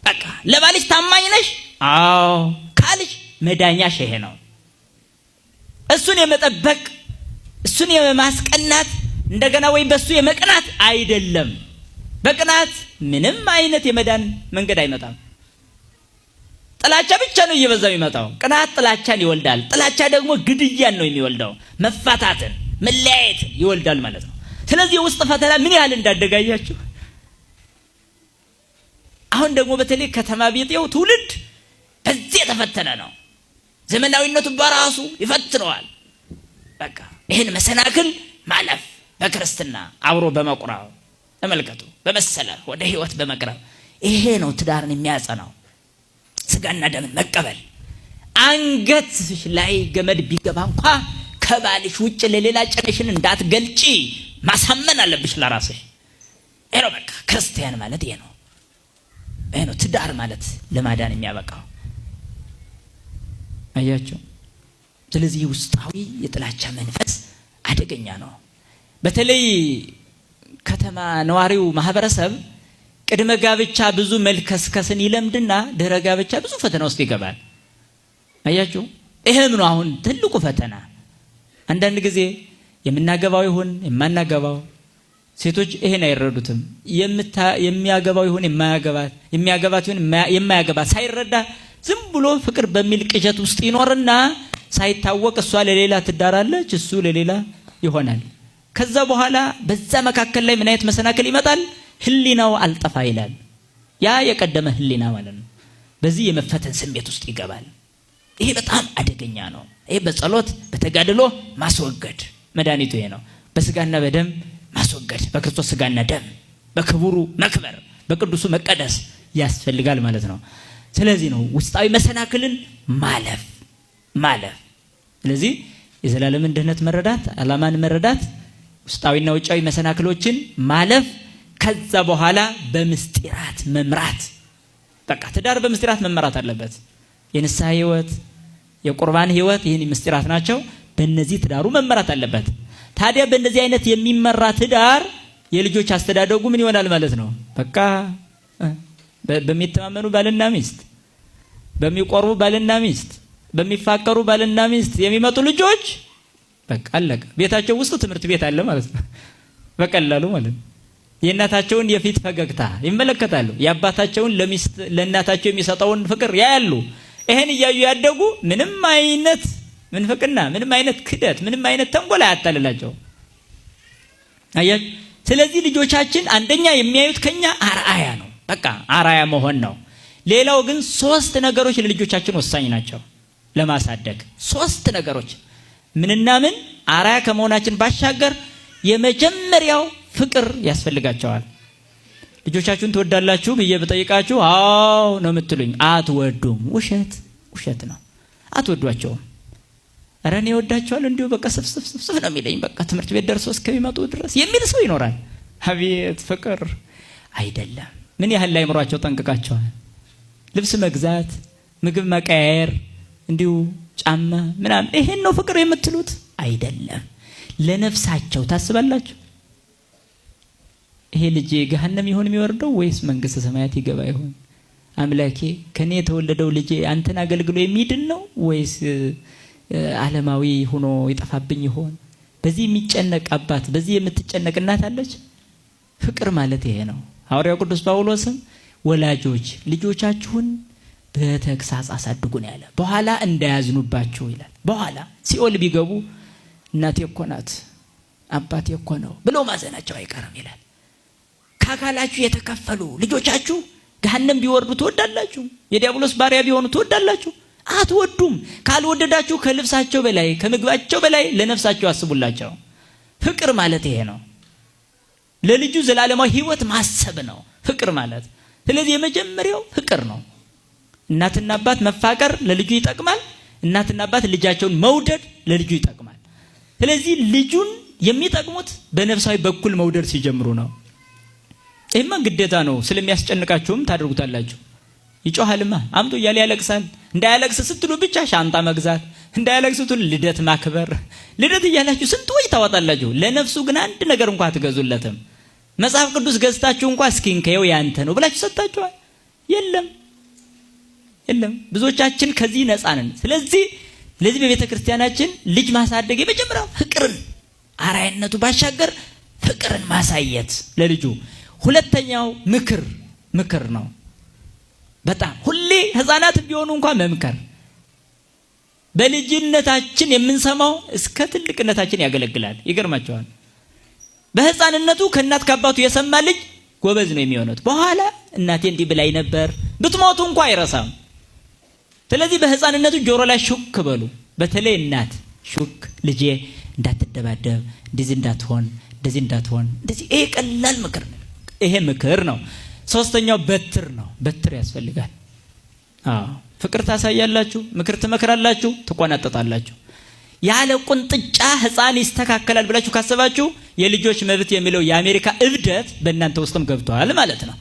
Speaker 1: በቃ ለባልሽ ታማኝ ነሽ አዎ ካልሽ መዳኛሽ ይሄ ነው። እሱን የመጠበቅ እሱን የማስቀናት እንደገና ወይም በሱ የመቅናት አይደለም። በቅናት ምንም አይነት የመዳን መንገድ አይመጣም። ጥላቻ ብቻ ነው እየበዛ የሚመጣው። ቅናት ጥላቻን ይወልዳል። ጥላቻ ደግሞ ግድያን ነው የሚወልደው፣ መፋታትን፣ መለያየትን ይወልዳል ማለት ነው። ስለዚህ የውስጥ ፈተና ምን ያህል እንዳደጋያችሁ። አሁን ደግሞ በተለይ ከተማ ቤጤው ትውልድ በዚህ የተፈተነ ነው። ዘመናዊነቱ በራሱ ይፈትነዋል። በቃ ይህን መሰናክል ማለፍ በክርስትና አብሮ በመቁረብ ተመልከቱ፣ በመሰለፍ ወደ ህይወት በመቅረብ ይሄ ነው ትዳርን የሚያጸናው። ስጋና ደምን መቀበል። አንገትሽ ላይ ገመድ ቢገባ እንኳ ከባልሽ ውጭ ለሌላ ጭንሽን እንዳትገልጪ ማሳመን አለብሽ ለራስሽ። ይሄ ነው በቃ ክርስቲያን ማለት ይሄ ነው። ይሄ ነው ትዳር ማለት ለማዳን የሚያበቃው። አያቸው። ስለዚህ ውስጣዊ የጥላቻ መንፈስ አደገኛ ነው። በተለይ ከተማ ነዋሪው ማህበረሰብ ቅድመ ጋብቻ ብዙ መልከስከስን ይለምድና ድህረ ጋብቻ ብዙ ፈተና ውስጥ ይገባል። አያችሁ፣ ይሄም ነው አሁን ትልቁ ፈተና። አንዳንድ ጊዜ የምናገባው ይሁን የማናገባው ሴቶች ይሄን አይረዱትም። የሚያገባው ይሁን የማያገባት፣ የሚያገባት ይሁን የማያገባት ሳይረዳ ዝም ብሎ ፍቅር በሚል ቅዠት ውስጥ ይኖርና ሳይታወቅ እሷ ለሌላ ትዳራለች፣ እሱ ለሌላ ይሆናል። ከዛ በኋላ በዛ መካከል ላይ ምን አይነት መሰናክል ይመጣል? ህሊናው አልጠፋ ይላል። ያ የቀደመ ህሊና ማለት ነው። በዚህ የመፈተን ስሜት ውስጥ ይገባል። ይሄ በጣም አደገኛ ነው። ይሄ በጸሎት በተጋድሎ ማስወገድ መድኃኒቱ ይሄ ነው። በስጋና በደም ማስወገድ፣ በክርስቶስ ስጋና ደም በክቡሩ መክበር፣ በቅዱሱ መቀደስ ያስፈልጋል ማለት ነው። ስለዚህ ነው ውስጣዊ መሰናክልን ማለፍ ማለፍ። ስለዚህ የዘላለምን ድህነት መረዳት፣ ዓላማን መረዳት፣ ውስጣዊና ውጫዊ መሰናክሎችን ማለፍ፣ ከዛ በኋላ በምስጢራት መምራት። በቃ ትዳር በምስጢራት መመራት አለበት። የንስሐ ህይወት፣ የቁርባን ህይወት፣ ይህን ምስጢራት ናቸው። በእነዚህ ትዳሩ መመራት አለበት። ታዲያ በእነዚህ አይነት የሚመራ ትዳር የልጆች አስተዳደጉ ምን ይሆናል ማለት ነው? በቃ በሚተማመኑ ባልና ሚስት፣ በሚቆርቡ ባልና ሚስት፣ በሚፋቀሩ ባልና ሚስት የሚመጡ ልጆች በቃ አለቀ። ቤታቸው ውስጥ ትምህርት ቤት አለ ማለት ነው። በቀላሉ ማለት ነው። የእናታቸውን የፊት ፈገግታ ይመለከታሉ። የአባታቸውን ለሚስት ለእናታቸው የሚሰጠውን ፍቅር ያያሉ። ይሄን እያዩ ያደጉ ምንም አይነት ምንፍቅና፣ ምንም አይነት ክደት፣ ምንም አይነት ተንኮል አያታልላቸው። አያችሁ። ስለዚህ ልጆቻችን አንደኛ የሚያዩት ከኛ አርአያ ነው። በቃ አርአያ መሆን ነው። ሌላው ግን ሶስት ነገሮች ለልጆቻችን ወሳኝ ናቸው ለማሳደግ። ሶስት ነገሮች ምንና ምን? አርአያ ከመሆናችን ባሻገር የመጀመሪያው ፍቅር ያስፈልጋቸዋል። ልጆቻችሁን ትወዳላችሁ ብዬ ብጠይቃችሁ አዎ ነው የምትሉኝ። አትወዱም። ውሸት ውሸት ነው። አትወዷቸውም። ኧረ እኔ እወዳቸዋለሁ እንዲሁ በቃ ስፍስፍ ስፍስፍ ነው የሚለኝ በቃ ትምህርት ቤት ደርሶ እስከሚመጡ ድረስ የሚል ሰው ይኖራል። አቤት ፍቅር አይደለም። ምን ያህል ላይምሯቸው ጠንቅቃቸዋል። ልብስ መግዛት፣ ምግብ መቀያየር፣ እንዲሁ ጫማ ምናምን ይሄን ነው ፍቅር የምትሉት አይደለም። ለነፍሳቸው ታስባላችሁ። ይሄ ልጅ ገሃነም ይሆን የሚወርደው ወይስ መንግስተ ሰማያት ይገባ ይሆን? አምላኬ ከኔ የተወለደው ልጄ አንተን አገልግሎ የሚድን ነው ወይስ ዓለማዊ ሆኖ ይጠፋብኝ ይሆን? በዚህ የሚጨነቅ አባት፣ በዚህ የምትጨነቅ እናት አለች። ፍቅር ማለት ይሄ ነው። ሐዋርያው ቅዱስ ጳውሎስም ወላጆች ልጆቻችሁን በተግሳጽ አሳድጉ ነው ያለ። በኋላ እንዳያዝኑባችሁ ይላል። በኋላ ሲኦል ቢገቡ እናቴ እኮ ናት አባቴ እኮ ነው ብለው ማዘናቸው አይቀርም ይላል። ከአካላችሁ የተከፈሉ ልጆቻችሁ ገሃነም ቢወርዱ ትወዳላችሁ? የዲያብሎስ ባሪያ ቢሆኑ ትወዳላችሁ? አትወዱም። ካልወደዳችሁ ከልብሳቸው በላይ ከምግባቸው በላይ ለነፍሳቸው አስቡላቸው። ፍቅር ማለት ይሄ ነው። ለልጁ ዘላለማዊ ሕይወት ማሰብ ነው ፍቅር ማለት። ስለዚህ የመጀመሪያው ፍቅር ነው። እናትና አባት መፋቀር ለልጁ ይጠቅማል። እናትና አባት ልጃቸውን መውደድ ለልጁ ይጠቅማል። ስለዚህ ልጁን የሚጠቅሙት በነፍሳዊ በኩል መውደድ ሲጀምሩ ነው። ይህማ ግዴታ ነው። ስለሚያስጨንቃችሁም ታደርጉታላችሁ። ይጮሃልማ አምጡ እያለ ያለቅሳል። እንዳያለቅስ ስትሉ ብቻ ሻንጣ መግዛት፣ እንዳያለቅስ ስትሉ ልደት ማክበር፣ ልደት እያላችሁ ስንት ወጪ ታወጣላችሁ። ለነፍሱ ግን አንድ ነገር እንኳ አትገዙለትም። መጽሐፍ ቅዱስ ገዝታችሁ እንኳ እስኪ እንከየው ያንተ ነው ብላችሁ ሰጥታችኋል? የለም የለም። ብዙዎቻችን ከዚህ ነፃ ነን። ስለዚህ ለዚህ በቤተ ክርስቲያናችን ልጅ ማሳደግ የመጀመሪያው ፍቅርን አርአያነቱ ባሻገር ፍቅርን ማሳየት ለልጁ። ሁለተኛው ምክር ምክር ነው። በጣም ሁሌ ህፃናት ቢሆኑ እንኳን መምከር። በልጅነታችን የምንሰማው እስከ ትልቅነታችን ያገለግላል። ይገርማቸዋል። በህፃንነቱ ከእናት ከአባቱ የሰማ ልጅ ጎበዝ ነው የሚሆኑት። በኋላ እናቴ እንዲህ ብላኝ ነበር ብትሞቱ እንኳ አይረሳም። ስለዚህ በህፃንነቱ ጆሮ ላይ ሹክ በሉ። በተለይ እናት ሹክ፣ ልጄ እንዳትደባደብ፣ እንደዚህ እንዳትሆን፣ እንደዚህ እንዳትሆን፣ እንደዚህ። ይሄ ቀላል ምክር ነው። ይሄ ምክር ነው። ሶስተኛው በትር ነው። በትር ያስፈልጋል። አዎ ፍቅር ታሳያላችሁ፣ ምክር ትመክራላችሁ፣ ትቆናጠጣላችሁ። ያለ ቁንጥጫ ህፃን ይስተካከላል ብላችሁ ካሰባችሁ የልጆች መብት የሚለው የአሜሪካ እብደት በእናንተ ውስጥም ገብቷል ማለት ነው።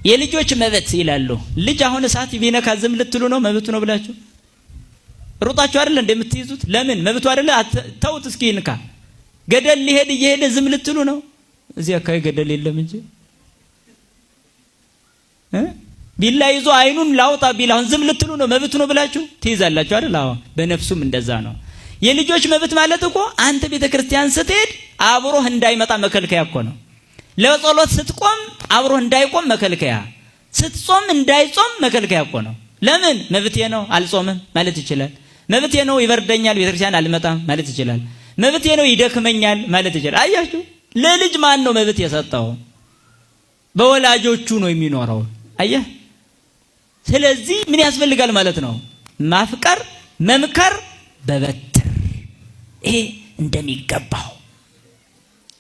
Speaker 1: የልጆች መብት ይላሉ። ልጅ አሁን እሳት ቢነካ ዝም ልትሉ ነው? መብቱ ነው ብላችሁ ሩጣችሁ አይደለ እንደምትይዙት? ለምን መብቱ አይደለ? ተውት እስኪ ይንካ። ገደል ሊሄድ እየሄደ ዝም ልትሉ ነው? እዚህ አካባቢ ገደል የለም እንጂ ቢላ ይዞ አይኑን ላውጣ ቢል አሁን ዝም ልትሉ ነው? መብቱ ነው ብላችሁ ትይዛላችሁ አይደል? አዎ፣ በነፍሱም እንደዛ ነው። የልጆች መብት ማለት እኮ አንተ ቤተ ክርስቲያን ስትሄድ አብሮህ እንዳይመጣ መከልከያ እኮ ነው። ለጸሎት ስትቆም አብሮህ እንዳይቆም መከልከያ፣ ስትጾም እንዳይጾም መከልከያ እኮ ነው። ለምን? መብቴ ነው አልጾምም ማለት ይችላል። መብቴ ነው ይበርደኛል፣ ቤተክርስቲያን አልመጣም ማለት ይችላል። መብቴ ነው ይደክመኛል ማለት ይችላል። አያችሁ፣ ለልጅ ማን ነው መብት የሰጠው? በወላጆቹ ነው የሚኖረው። አየህ፣ ስለዚህ ምን ያስፈልጋል ማለት ነው? ማፍቀር፣ መምከር በበትር። ይሄ እንደሚገባው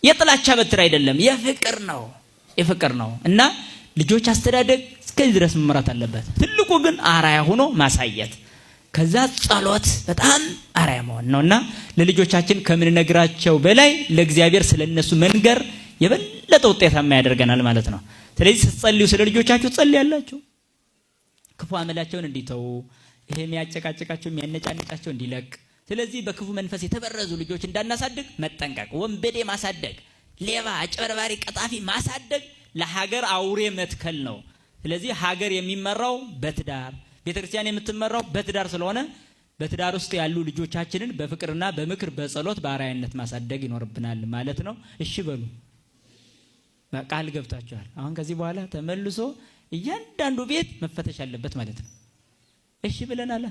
Speaker 1: የጥላቻ በትር አይደለም፣ የፍቅር ነው። የፍቅር ነው። እና ልጆች አስተዳደግ እስከዚህ ድረስ መመራት አለበት። ትልቁ ግን አርአያ ሆኖ ማሳየት፣ ከዛ ጸሎት በጣም አርአያ መሆን ነውና ለልጆቻችን ከምንነግራቸው በላይ ለእግዚአብሔር ስለነሱ መንገር የበለጠ ውጤታማ ያደርገናል ማለት ነው። ስለዚህ ስትጸልዩ ስለ ልጆቻችሁ ትጸልያላችሁ። ክፉ አመላቸውን እንዲተዉ፣ ይሄ የሚያጨቃጭቃቸው የሚያነጫንጫቸው እንዲለቅ። ስለዚህ በክፉ መንፈስ የተበረዙ ልጆች እንዳናሳድግ መጠንቀቅ፣ ወንበዴ ማሳደግ፣ ሌባ፣ አጭበርባሪ፣ ቀጣፊ ማሳደግ ለሀገር አውሬ መትከል ነው። ስለዚህ ሀገር የሚመራው በትዳር፣ ቤተክርስቲያን የምትመራው በትዳር ስለሆነ በትዳር ውስጥ ያሉ ልጆቻችንን በፍቅርና በምክር በጸሎት በአርአያነት ማሳደግ ይኖርብናል ማለት ነው። እሺ በሉ፣ ቃል ገብታችኋል። አሁን ከዚህ በኋላ ተመልሶ እያንዳንዱ ቤት መፈተሽ አለበት ማለት ነው። እሺ ብለናል።